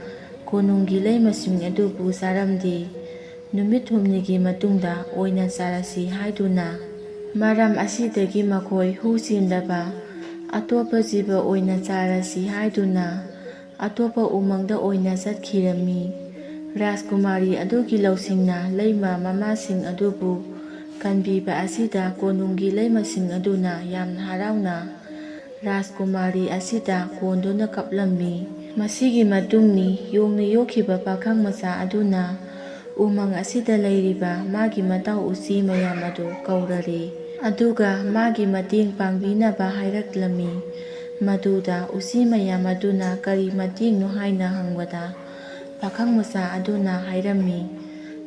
ꯀꯣꯅꯨꯡꯒꯤ ꯂꯩꯃꯁꯤꯡ ꯑꯗꯨꯕꯨ ꯆꯥꯔꯝꯗꯦ꯫ ꯅꯨꯃꯤꯠ ꯍꯨꯝꯅꯤꯒꯤ ꯃꯇꯨꯡꯗ ꯑꯣꯏꯅ ꯆꯥꯔꯁꯤ ꯍꯥꯏꯗꯨꯅ, ꯃꯔꯝ ꯑꯁꯤꯗꯒꯤ ꯃꯈꯣꯏ ꯍꯨ ꯆꯦꯟꯗꯕ ꯑꯇꯣꯞꯄ ꯖꯤꯕ ꯑꯣꯏꯅ ꯆꯥꯔꯁꯤ ꯍꯥꯏꯗꯨꯅ ꯑꯇꯣꯞꯄ ꯎꯃꯪꯗ ꯑꯣꯏꯅ ꯆꯠꯈꯤꯔꯝꯃꯤ꯫ ꯔꯥꯖꯀꯨꯃꯥꯔꯤ ꯑꯗꯨꯒꯤ ꯂꯧꯁꯤꯡꯅ ꯂꯩꯃ ꯃꯃꯥꯁꯤꯡ ꯑꯗꯨꯕꯨ ꯀꯟꯕꯤꯕ ꯑꯁꯤꯗ ꯀꯣꯅꯨꯡꯒꯤ ꯂꯩꯃꯁꯤꯡ ꯑꯗꯨꯅ ꯌꯥꯝꯅ ꯍꯔꯥꯎꯅ ꯔꯥꯖꯀꯨꯃꯥꯔꯤ ꯑꯁꯤꯗ ꯀꯣꯟꯗꯨꯅ ꯀꯞꯂꯝꯃꯤ꯫ ꯃꯁꯤꯒꯤ ꯃꯇꯨꯡꯅꯤ ꯌꯣꯡꯅ ꯌꯣꯛꯈꯤꯕ ꯄꯥꯈꯪ ꯃꯆꯥ ꯑꯗꯨꯅ ꯎꯃꯪ ꯑꯁꯤꯗ ꯂꯩꯔꯤꯕ ꯃꯥꯒꯤ ꯃꯇꯥꯎ ꯎꯆꯤ ꯃꯌꯥꯝ ꯑꯗꯨ ꯀꯧꯔꯔꯦ꯫ ꯑꯗꯨꯒ ꯃꯥꯒꯤ ꯃꯇꯦꯡ ꯄꯥꯡꯕꯤꯅꯕ ꯍꯥꯏꯔꯛꯂꯝꯃꯤ꯫ ꯃꯗꯨꯗ ꯎꯆꯤ ꯃꯌꯥꯝ ꯑꯗꯨꯅ ꯀꯔꯤ ꯃꯇꯦꯡꯅꯣ ꯍꯥꯏꯅ ꯍꯪꯕꯗ, ꯄꯥꯈꯪ ꯃꯆꯥ ꯑꯗꯨꯅ ꯍꯥꯏꯔꯝꯃꯤ,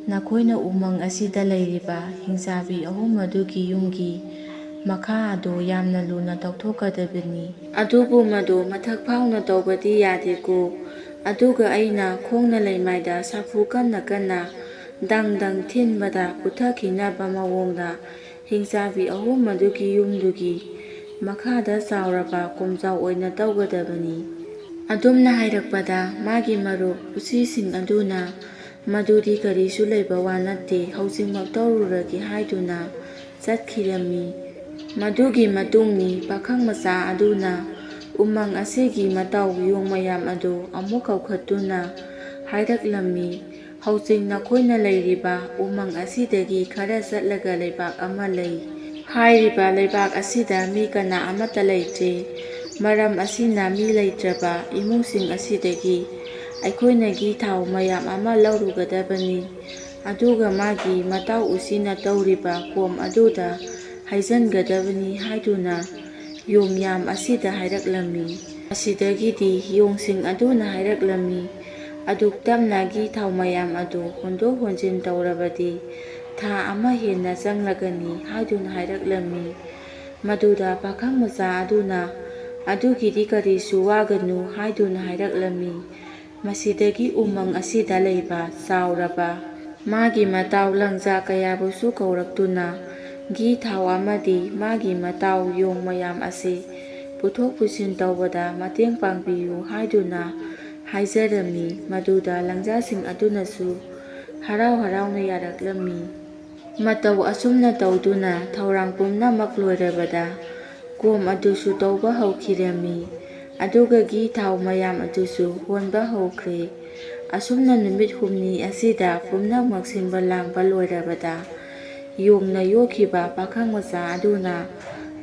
ꯅꯈꯣꯏꯅ ꯎꯃꯪ ꯑꯁꯤꯗ ꯂꯩꯔꯤꯕ ꯍꯤꯡꯆꯥꯕꯤ ꯑꯍꯨꯝ ꯑꯗꯨꯒꯤ ꯌꯨꯝꯒꯤ ꯃꯈꯥ ꯑꯗꯨ ꯌꯥꯝꯅ ꯂꯨꯅ ꯇꯧꯊꯣꯛꯀꯗꯕꯅꯤ꯫ ꯑꯗꯨꯕꯨ ꯃꯗꯨ ꯃꯊꯛ ꯐꯥꯎꯅ ꯇꯧꯕꯗꯤ ꯌꯥꯗꯦꯀꯣ꯫ ꯑꯗꯨꯒ ꯑꯩꯅ ꯈꯣꯡꯅ ꯂꯩꯃꯥꯏꯗ ꯁꯥꯐꯨ ꯀꯟꯅ ꯀꯟꯅ ꯗꯪ ꯗꯪ ꯊꯤꯟꯕꯗ ꯄꯨꯊꯈꯤꯅꯕ ꯃꯑꯣꯡꯗ ꯍꯤꯡꯆꯥꯕꯤ ꯑꯍꯨꯝ ꯑꯗꯨꯒꯤ ꯌꯨꯝꯗꯨꯒꯤ ꯃꯈꯥꯗ ꯆꯥꯎꯔꯕ ꯀꯣꯝꯖꯥꯎ ꯑꯣꯏꯅ ꯇꯧꯒꯗꯕꯅꯤ꯫ ꯑꯗꯨꯝꯅ ꯍꯥꯏꯔꯛꯄꯗ ꯃꯥꯒꯤ ꯃꯔꯨꯞ ꯎꯆꯤꯁꯤꯡ ꯑꯗꯨꯅ ꯃꯗꯨꯗꯤ ꯀꯔꯤꯁꯨ ꯂꯩꯕ ꯋꯥ ꯅꯠꯇꯦ, ꯍꯧꯖꯤꯛꯃꯛ ꯇꯧꯔꯨꯔꯒꯦ ꯍꯥꯏꯗꯨꯅ ꯆꯠꯈꯤꯔꯝꯃꯤ꯫ ꯃꯗꯨꯒꯤ ꯃꯇꯨꯡꯅꯤ ꯄꯥꯈꯪ ꯃꯆꯥ ꯑꯗꯨꯅ ꯎꯃꯪ ꯑꯁꯤꯒꯤ ꯃꯇꯥꯎ ꯌꯣꯡ ꯃꯌꯥꯝ ꯑꯗꯨ ꯑꯃꯨꯛ ꯀꯧꯈꯠꯇꯨꯅ ꯍꯥꯏꯔꯛꯂꯝꯃꯤ, "ꯍꯧꯖꯤꯛ ꯅꯈꯣꯏꯅ ꯂꯩꯔꯤꯕ ꯎꯃꯪ ꯑꯁꯤꯗꯒꯤ ꯈꯔ ꯆꯠꯂꯒ ꯂꯩꯕꯥꯛ ꯑꯃ ꯂꯩ꯫ ꯍꯥꯏꯔꯤꯕ ꯂꯩꯕꯥꯛ ꯑꯁꯤꯗ ꯃꯤ ꯀꯅꯥ ꯑꯃꯠꯇ ꯂꯩꯇ꯭ꯔꯦ꯫ ꯃꯔꯝ ꯑꯁꯤꯅ ꯃꯤ ꯂꯩꯇ꯭ꯔꯕ ꯏꯃꯨꯡꯁꯤꯡ ꯑꯁꯤꯗꯒꯤ ꯑꯩꯈꯣꯏꯅ ꯘꯤ ꯊꯥꯎ ꯃꯌꯥꯝ ꯑꯃ ꯂꯧꯔꯨꯒꯗꯕꯅꯤ꯫ ꯑꯗꯨꯒ ꯃꯥꯒꯤ ꯃꯇꯥꯎ ꯎꯆꯤꯅ ꯇꯧꯔꯤꯕ ꯀꯣꯝ ꯑꯗꯨꯗ ꯍꯩꯖꯤꯟꯒꯗꯕꯅꯤ" ꯍꯥꯏꯗꯨꯅ ꯌꯣꯡ ꯌꯥꯝ ꯑꯁꯤꯗ ꯍꯥꯏꯔꯛꯂꯝꯃꯤ꯫ ꯑꯁꯤꯗꯒꯤꯗꯤ ꯌꯣꯡꯁꯤꯡ ꯑꯗꯨꯅ ꯍꯥꯏꯔꯛꯂꯝꯃꯤ, "ꯑꯗꯨꯛ ꯇꯞꯅ ꯘꯤ ꯊꯥꯎ ꯃꯌꯥꯝ ꯑꯗꯨ ꯍꯣꯟꯗꯣꯛ ꯍꯣꯟꯖꯤꯟ ꯇꯧꯔꯕꯗꯤ ꯊꯥ ꯑꯃ ꯍꯦꯟꯅ ꯆꯪꯂꯒꯅꯤ" ꯍꯥꯏꯗꯨꯅ ꯍꯥꯏꯔꯛꯂꯝꯃꯤ꯫ ꯃꯗꯨꯗ ꯄꯥꯈꯪ ꯃꯆꯥ ꯑꯗꯨꯅ, "ꯑꯗꯨꯒꯤꯗꯤ ꯀꯔꯤꯁꯨ ꯋꯥꯒꯅꯨ" ꯍꯥꯏꯗꯨꯅ ꯍꯥꯏꯔꯛꯂꯝꯃꯤ꯫ ꯃꯁꯤꯗꯒꯤ ꯎꯃꯪ ꯑꯁꯤꯗ ꯂꯩꯕ ꯆꯥꯎꯔꯕ ꯃꯥꯒꯤ ꯃꯇꯥꯎ ꯂꯪꯖꯥ ꯀꯌꯥꯕꯨꯁꯨ ꯀꯧꯔꯛꯇꯨꯅ ꯘꯤ ꯊꯥꯎ ꯑꯃꯗꯤ ꯃꯥꯒꯤ ꯃꯇꯥꯎ ꯌꯣꯡ ꯃꯌꯥꯝ ꯑꯁꯤ ꯄꯨꯊꯣꯛ ꯄꯨꯁꯤꯟ ꯇꯧꯕꯗ ꯃꯇꯦꯡ ꯄꯥꯡꯕꯤꯌꯨ ꯍꯥꯏꯗꯨꯅ ꯍꯥꯏꯖꯔꯝꯃꯤ꯫ ꯃꯗꯨꯗ ꯂꯪꯖꯥꯁꯤꯡ ꯑꯗꯨꯅꯁꯨ ꯍꯔꯥꯎ ꯍꯔꯥꯎꯅ ꯌꯥꯔꯛꯂꯝꯃꯤ꯫ ꯃꯇꯧ ꯑꯁꯨꯝꯅ ꯇꯧꯗꯨꯅ ꯊꯧꯔꯥꯡ ꯄꯨꯝꯅꯃꯛ ꯂꯣꯏꯔꯕꯗ ꯀꯣꯝ ꯑꯗꯨꯁꯨ ꯇꯧꯕ ꯍꯧꯈꯤꯔꯝꯃꯤ꯫ ꯑꯗꯨꯒ ꯘꯤ ꯊꯥꯎ ꯃꯌꯥꯝ ꯑꯗꯨꯁꯨ ꯍꯣꯟꯕ ꯍꯧꯈ꯭ꯔꯦ꯫ ꯑꯁꯨꯝꯅ ꯅꯨꯃꯤꯠ ꯍꯨꯝꯅꯤ ꯑꯁꯤꯗ ꯄꯨꯝꯅꯃꯛ ꯁꯤꯟꯕ ꯂꯥꯡꯕ ꯂꯣꯏꯔꯕꯗ ꯌꯣꯡꯅ ꯌꯣꯛꯈꯤꯕ ꯄꯥꯈꯪ ꯃꯆꯥ ꯑꯗꯨꯅ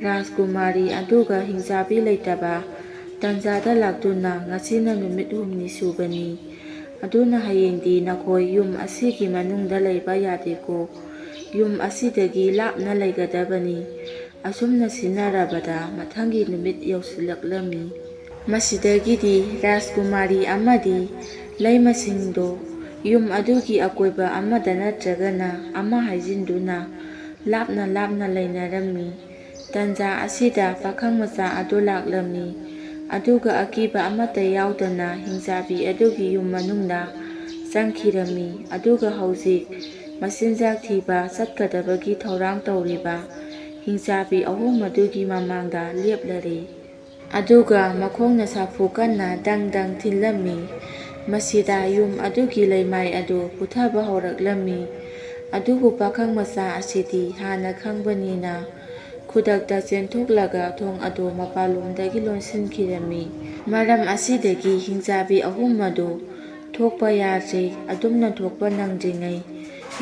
ꯔꯥꯖꯀꯨꯃꯥꯔꯤ ꯑꯗꯨꯒ ꯍꯤꯡꯆꯥꯕꯤ ꯂꯩꯇꯕ ꯇꯟꯖꯥꯗ ꯂꯥꯛꯇꯨꯅ, "ꯉꯁꯤꯅ ꯅꯨꯃꯤꯠ ꯍꯨꯝꯅꯤ ꯁꯨꯕꯅꯤ, ꯑꯗꯨꯅ ꯍꯌꯦꯡꯗꯤ ꯅꯈꯣꯏ ꯌꯨꯝ ꯑꯁꯤꯒꯤ ꯃꯅꯨꯡꯗ ꯂꯩꯕ ꯌꯥꯗꯦꯀꯣ꯫ ꯌꯨꯝ ꯑꯁꯤꯗꯒꯤ ꯂꯥꯞꯅ ꯂꯩꯒꯗꯕꯅꯤ"꯫ ꯑꯁꯨꯝꯅ ꯁꯤꯟꯅꯔꯕꯗ ꯃꯊꯪꯒꯤ ꯅꯨꯃꯤꯠ ꯌꯧꯁꯤꯜꯂꯛꯂꯝꯃꯤ꯫ ꯃꯁꯤꯗꯒꯤꯗꯤ ꯔꯥꯖꯀꯨꯃꯥꯔꯤ ꯑꯃꯗꯤ ꯂꯩꯃꯁꯤꯡꯗꯣ ꯌꯨꯝ ꯑꯗꯨꯒꯤ ꯑꯀꯣꯏꯕ ꯑꯃꯗ ꯅꯠꯇ꯭ꯔꯒꯅ ꯑꯃ ꯍꯥꯏꯖꯤꯟꯗꯨꯅ ꯂꯥꯞꯅ ꯂꯥꯞꯅ ꯂꯩꯅꯔꯝꯃꯤ꯫ ꯇꯟꯖꯥ ꯑꯁꯤꯗ ꯄꯥꯈꯪ ꯃꯆꯥ ꯑꯗꯨ ꯂꯥꯛꯂꯝꯃꯤ꯫ ꯑꯗꯨꯒ ꯑꯀꯤꯕ ꯑꯃꯠꯇ ꯌꯥꯎꯗꯅ ꯍꯤꯡꯆꯥꯕꯤ ꯑꯗꯨꯒꯤ ꯌꯨꯝ ꯃꯅꯨꯡꯗ ꯆꯪꯈꯤꯔꯝꯃꯤ꯫ ꯑꯗꯨꯒ ꯍꯧꯖꯤꯛ ꯃꯆꯤꯟꯖꯥꯛ ꯊꯤꯕ ꯆꯠꯀꯗꯕꯒꯤ ꯊꯧꯔꯥꯡ ꯇꯧꯔꯤꯕ ꯍꯤꯡꯆꯥꯕꯤ ꯑꯍꯨꯝ ꯑꯗꯨꯒꯤ ꯃꯃꯥꯡꯗ ꯂꯦꯞꯂꯔꯦ꯫ ꯑꯗꯨꯒ ꯃꯈꯣꯡꯅ ꯁꯥꯐꯨ ꯀꯟꯅ ꯗꯪ ꯗꯪ ꯊꯤꯜꯂꯝꯃꯤ꯫ ꯃꯁꯤꯗ ꯌꯨꯝ ꯑꯗꯨꯒꯤ ꯂꯩꯃꯥꯏ ꯑꯗꯨ ꯄꯨꯊꯕ ꯍꯧꯔꯛꯂꯝꯃꯤ꯫ ꯑꯗꯨꯕꯨ ꯄꯥꯈꯪ ꯃꯆꯥ ꯑꯁꯤꯗꯤ ꯍꯥꯟꯅ ꯈꯪꯕꯅꯤꯅ ꯈꯨꯗꯛꯇ ꯆꯦꯟꯊꯣꯛꯂꯒ ꯊꯣꯡ ꯑꯗꯨ ꯃꯄꯥꯟꯂꯣꯝꯗꯒꯤ ꯂꯣꯟꯁꯤꯟꯈꯤꯔꯝꯃꯤ꯫ ꯃꯔꯝ ꯑꯁꯤꯗꯒꯤ ꯍꯤꯡꯆꯥꯕꯤ ꯑꯍꯨꯝ ꯑꯗꯨ ꯊꯣꯛꯄ ꯌꯥꯗ꯭ꯔꯦ꯫ ꯑꯗꯨꯝꯅ ꯊꯣꯛꯄ ꯅꯪꯗ꯭ꯔꯤꯉꯩ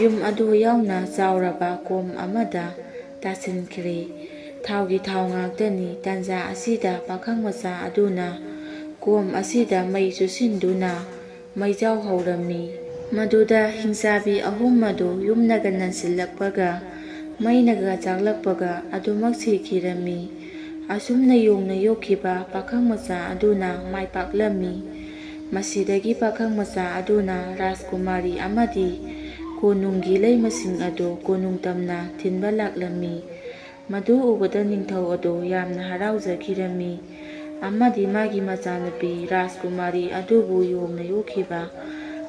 ꯌꯨꯝ ꯑꯗꯨ ꯌꯥꯎꯅ ꯆꯥꯎꯔꯕ ꯀꯣꯝ ꯑꯃꯗ ꯇꯥꯁꯤꯟꯈ꯭ꯔꯦ꯫ ꯊꯥꯎꯒꯤ ꯊꯥꯎ ꯉꯥꯛꯇꯅꯤ꯫ ꯇꯟꯖꯥ ꯑꯁꯤꯗ ꯄꯥꯈꯪ ꯃꯆꯥ ꯑꯗꯨꯅ ꯀꯣꯝ ꯑꯁꯤꯗ ꯃꯩ ꯆꯨꯁꯤꯟꯗꯨꯅ ꯃꯩꯖꯥꯎ ꯍꯧꯔꯝꯃꯤ꯫ ꯃꯗꯨꯗ ꯍꯤꯡꯆꯥꯕꯤ ꯑꯍꯨꯝ ꯑꯗꯨ ꯌꯨꯝꯅꯒ ꯅꯟꯁꯤꯜꯂꯛꯄꯒ ꯃꯩꯅꯒ ꯆꯥꯛꯂꯛꯄꯒ ꯑꯗꯨꯃꯛ ꯁꯤꯈꯤꯔꯝꯃꯤ꯫ ꯑꯁꯨꯝꯅ ꯌꯣꯡꯅ ꯌꯣꯛꯈꯤꯕ ꯄꯥꯈꯪ ꯃꯆꯥ ꯑꯗꯨꯅ ꯃꯥꯏ ꯄꯥꯛꯂꯝꯃꯤ꯫ ꯃꯁꯤꯗꯒꯤ ꯄꯥꯈꯪ ꯃꯆꯥ ꯑꯗꯨꯅ ꯔꯥꯖꯀꯨꯃꯥꯔꯤ ꯑꯃꯗꯤ ꯀꯣꯅꯨꯡꯒꯤ ꯂꯩꯃꯁꯤꯡ ꯑꯗꯨ ꯀꯣꯅꯨꯡ ꯇꯝꯅ ꯊꯤꯟꯕ ꯂꯥꯛꯂꯝꯃꯤ꯫ ꯃꯗꯨ ꯎꯕꯗ ꯅꯤꯡꯊꯧ ꯑꯗꯨ ꯌꯥꯝꯅ ꯍꯔꯥꯎꯖꯈꯤꯔꯝꯃꯤ ꯑꯃꯗꯤ ꯃꯥꯒꯤ ꯃꯆꯥꯅꯨꯄꯤ ꯔꯥꯖꯀꯨꯃꯥꯔꯤ ꯑꯗꯨꯕꯨ ꯌꯣꯡꯅ ꯌꯣꯛꯈꯤꯕ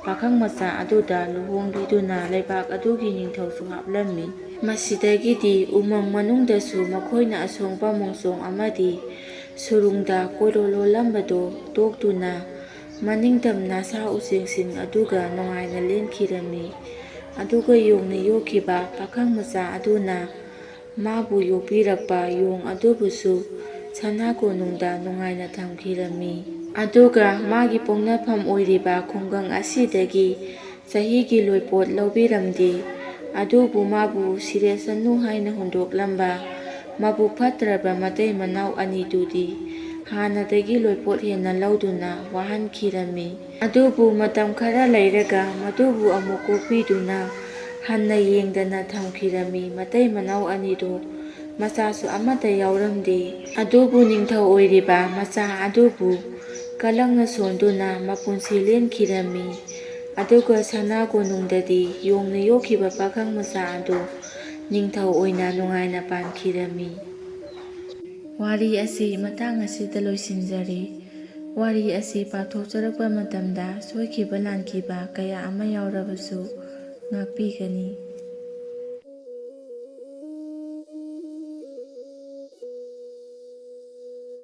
ꯄꯥꯈꯪ ꯃꯆꯥ ꯑꯗꯨꯗ ꯂꯨꯍꯣꯡꯕꯤꯗꯨꯅ ꯂꯩꯕꯥꯛ ꯑꯗꯨꯒꯤ ꯅꯤꯡꯊꯧꯁꯨ ꯍꯥꯞꯂꯝꯃꯤ꯫ ꯃꯁꯤꯗꯒꯤꯗꯤ ꯎꯃꯪ ꯃꯅꯨꯡꯗꯁꯨ ꯃꯈꯣꯏꯅ ꯑꯁꯣꯡꯕ ꯃꯣꯡꯁꯣꯡ ꯑꯃꯗꯤ ꯁꯨꯔꯨꯡꯗ ꯀꯣꯏꯔꯣ ꯂꯣꯜꯂꯝꯕꯗꯨ ꯇꯣꯛꯇꯨꯅ ꯃꯅꯤꯡꯇꯝꯅ ꯁꯥ ꯎꯆꯦꯛꯁꯤꯡ ꯑꯗꯨꯒ ꯅꯨꯡꯉꯥꯏꯅ ꯂꯦꯟꯈꯤꯔꯝꯃꯤ꯫ ꯑꯗꯨꯒ ꯌꯣꯡꯅ ꯌꯣꯛꯈꯤꯕ ꯄꯥꯈꯪ ꯃꯆꯥ ꯑꯗꯨꯅ ꯃꯥꯕꯨ ꯌꯣꯛꯄꯤꯔꯛꯄ ꯌꯣꯡ ꯑꯗꯨꯕꯨꯁꯨ ꯁꯅꯥ ꯀꯣꯅꯨꯡꯗ ꯅꯨꯡꯉꯥꯏꯅ ꯊꯝꯈꯤꯔꯝꯃꯤ꯫ ꯑꯗꯨꯒ ꯃꯥꯒꯤ ꯄꯣꯛꯅꯐꯝ ꯑꯣꯏꯔꯤꯕ ꯈꯨꯡꯒꯪ ꯑꯁꯤꯗꯒꯤ ꯆꯍꯤꯒꯤ ꯂꯣꯏꯄꯣꯠ ꯂꯧꯕꯤꯔꯝꯗꯦ꯫ ꯑꯗꯨꯕꯨ ꯃꯥꯕꯨ ꯁꯤꯔꯦꯁꯅꯨ ꯍꯥꯏꯅ ꯍꯨꯟꯗꯣꯛꯂꯝꯕ ꯃꯕꯨꯛ ꯐꯠꯇ꯭ꯔꯕ ꯃꯇꯩ ꯃꯅꯥꯎ ꯑꯅꯤꯗꯨꯗꯤ ꯍꯥꯟꯅꯗꯒꯤ ꯂꯣꯏꯄꯣꯠ ꯍꯦꯟꯅ ꯂꯧꯗꯨꯅ ꯋꯥꯍꯟꯈꯤꯔꯝꯃꯤ꯫ ꯑꯗꯨꯕꯨ ꯃꯇꯝ ꯈꯔ ꯂꯩꯔꯒ ꯃꯗꯨꯕꯨ ꯑꯃꯨꯛ ꯀꯣꯛꯄꯤꯗꯨꯅ ꯍꯟꯅ ꯌꯦꯡꯗꯅ ꯊꯝꯈꯤꯔꯝꯃꯤ꯫ ꯃꯇꯩ ꯃꯅꯥꯎ ꯑꯅꯤꯗꯨ ꯃꯆꯥꯁꯨ ꯑꯃꯠꯇ ꯌꯥꯎꯔꯝꯗꯦ꯫ ꯑꯗꯨꯕꯨ ꯅꯤꯡꯊꯧ ꯑꯣꯏꯔꯤꯕ ꯃꯆꯥ ꯑꯗꯨꯕꯨ ꯀꯂꯛꯅ ꯁꯣꯟꯗꯨꯅ ꯃꯄꯨꯟꯁꯤ ꯂꯦꯟꯈꯤꯔꯝꯃꯤ꯫ ꯑꯗꯨꯒ ꯁꯅꯥ ꯀꯣꯅꯨꯡꯗꯗꯤ ꯌꯣꯡꯅ ꯌꯣꯛꯈꯤꯕ ꯄꯥꯈꯪ ꯃꯆꯥ ꯑꯗꯨ ꯅꯤꯡꯊꯧ ꯑꯣꯏꯅ ꯅꯨꯡꯉꯥꯏꯅ ꯄꯥꯟꯈꯤꯔꯝꯃꯤ꯫ ꯋꯥꯔꯤ ꯑꯁꯤ ꯃꯇꯥꯡ ꯑꯁꯤꯗ ꯂꯣꯏꯁꯤꯟꯖꯔꯦ꯫ ꯋꯥꯔꯤ ꯑꯁꯤ ꯄꯥꯊꯣꯛꯆꯔꯛꯄ ꯃꯇꯝꯗ ꯁꯣꯏꯈꯤꯕ ꯂꯥꯟꯈꯤꯕ ꯀꯌꯥ ꯑꯃ ꯌꯥꯎꯔꯕꯁꯨ ꯉꯥꯛꯄꯤꯒꯅꯤ꯫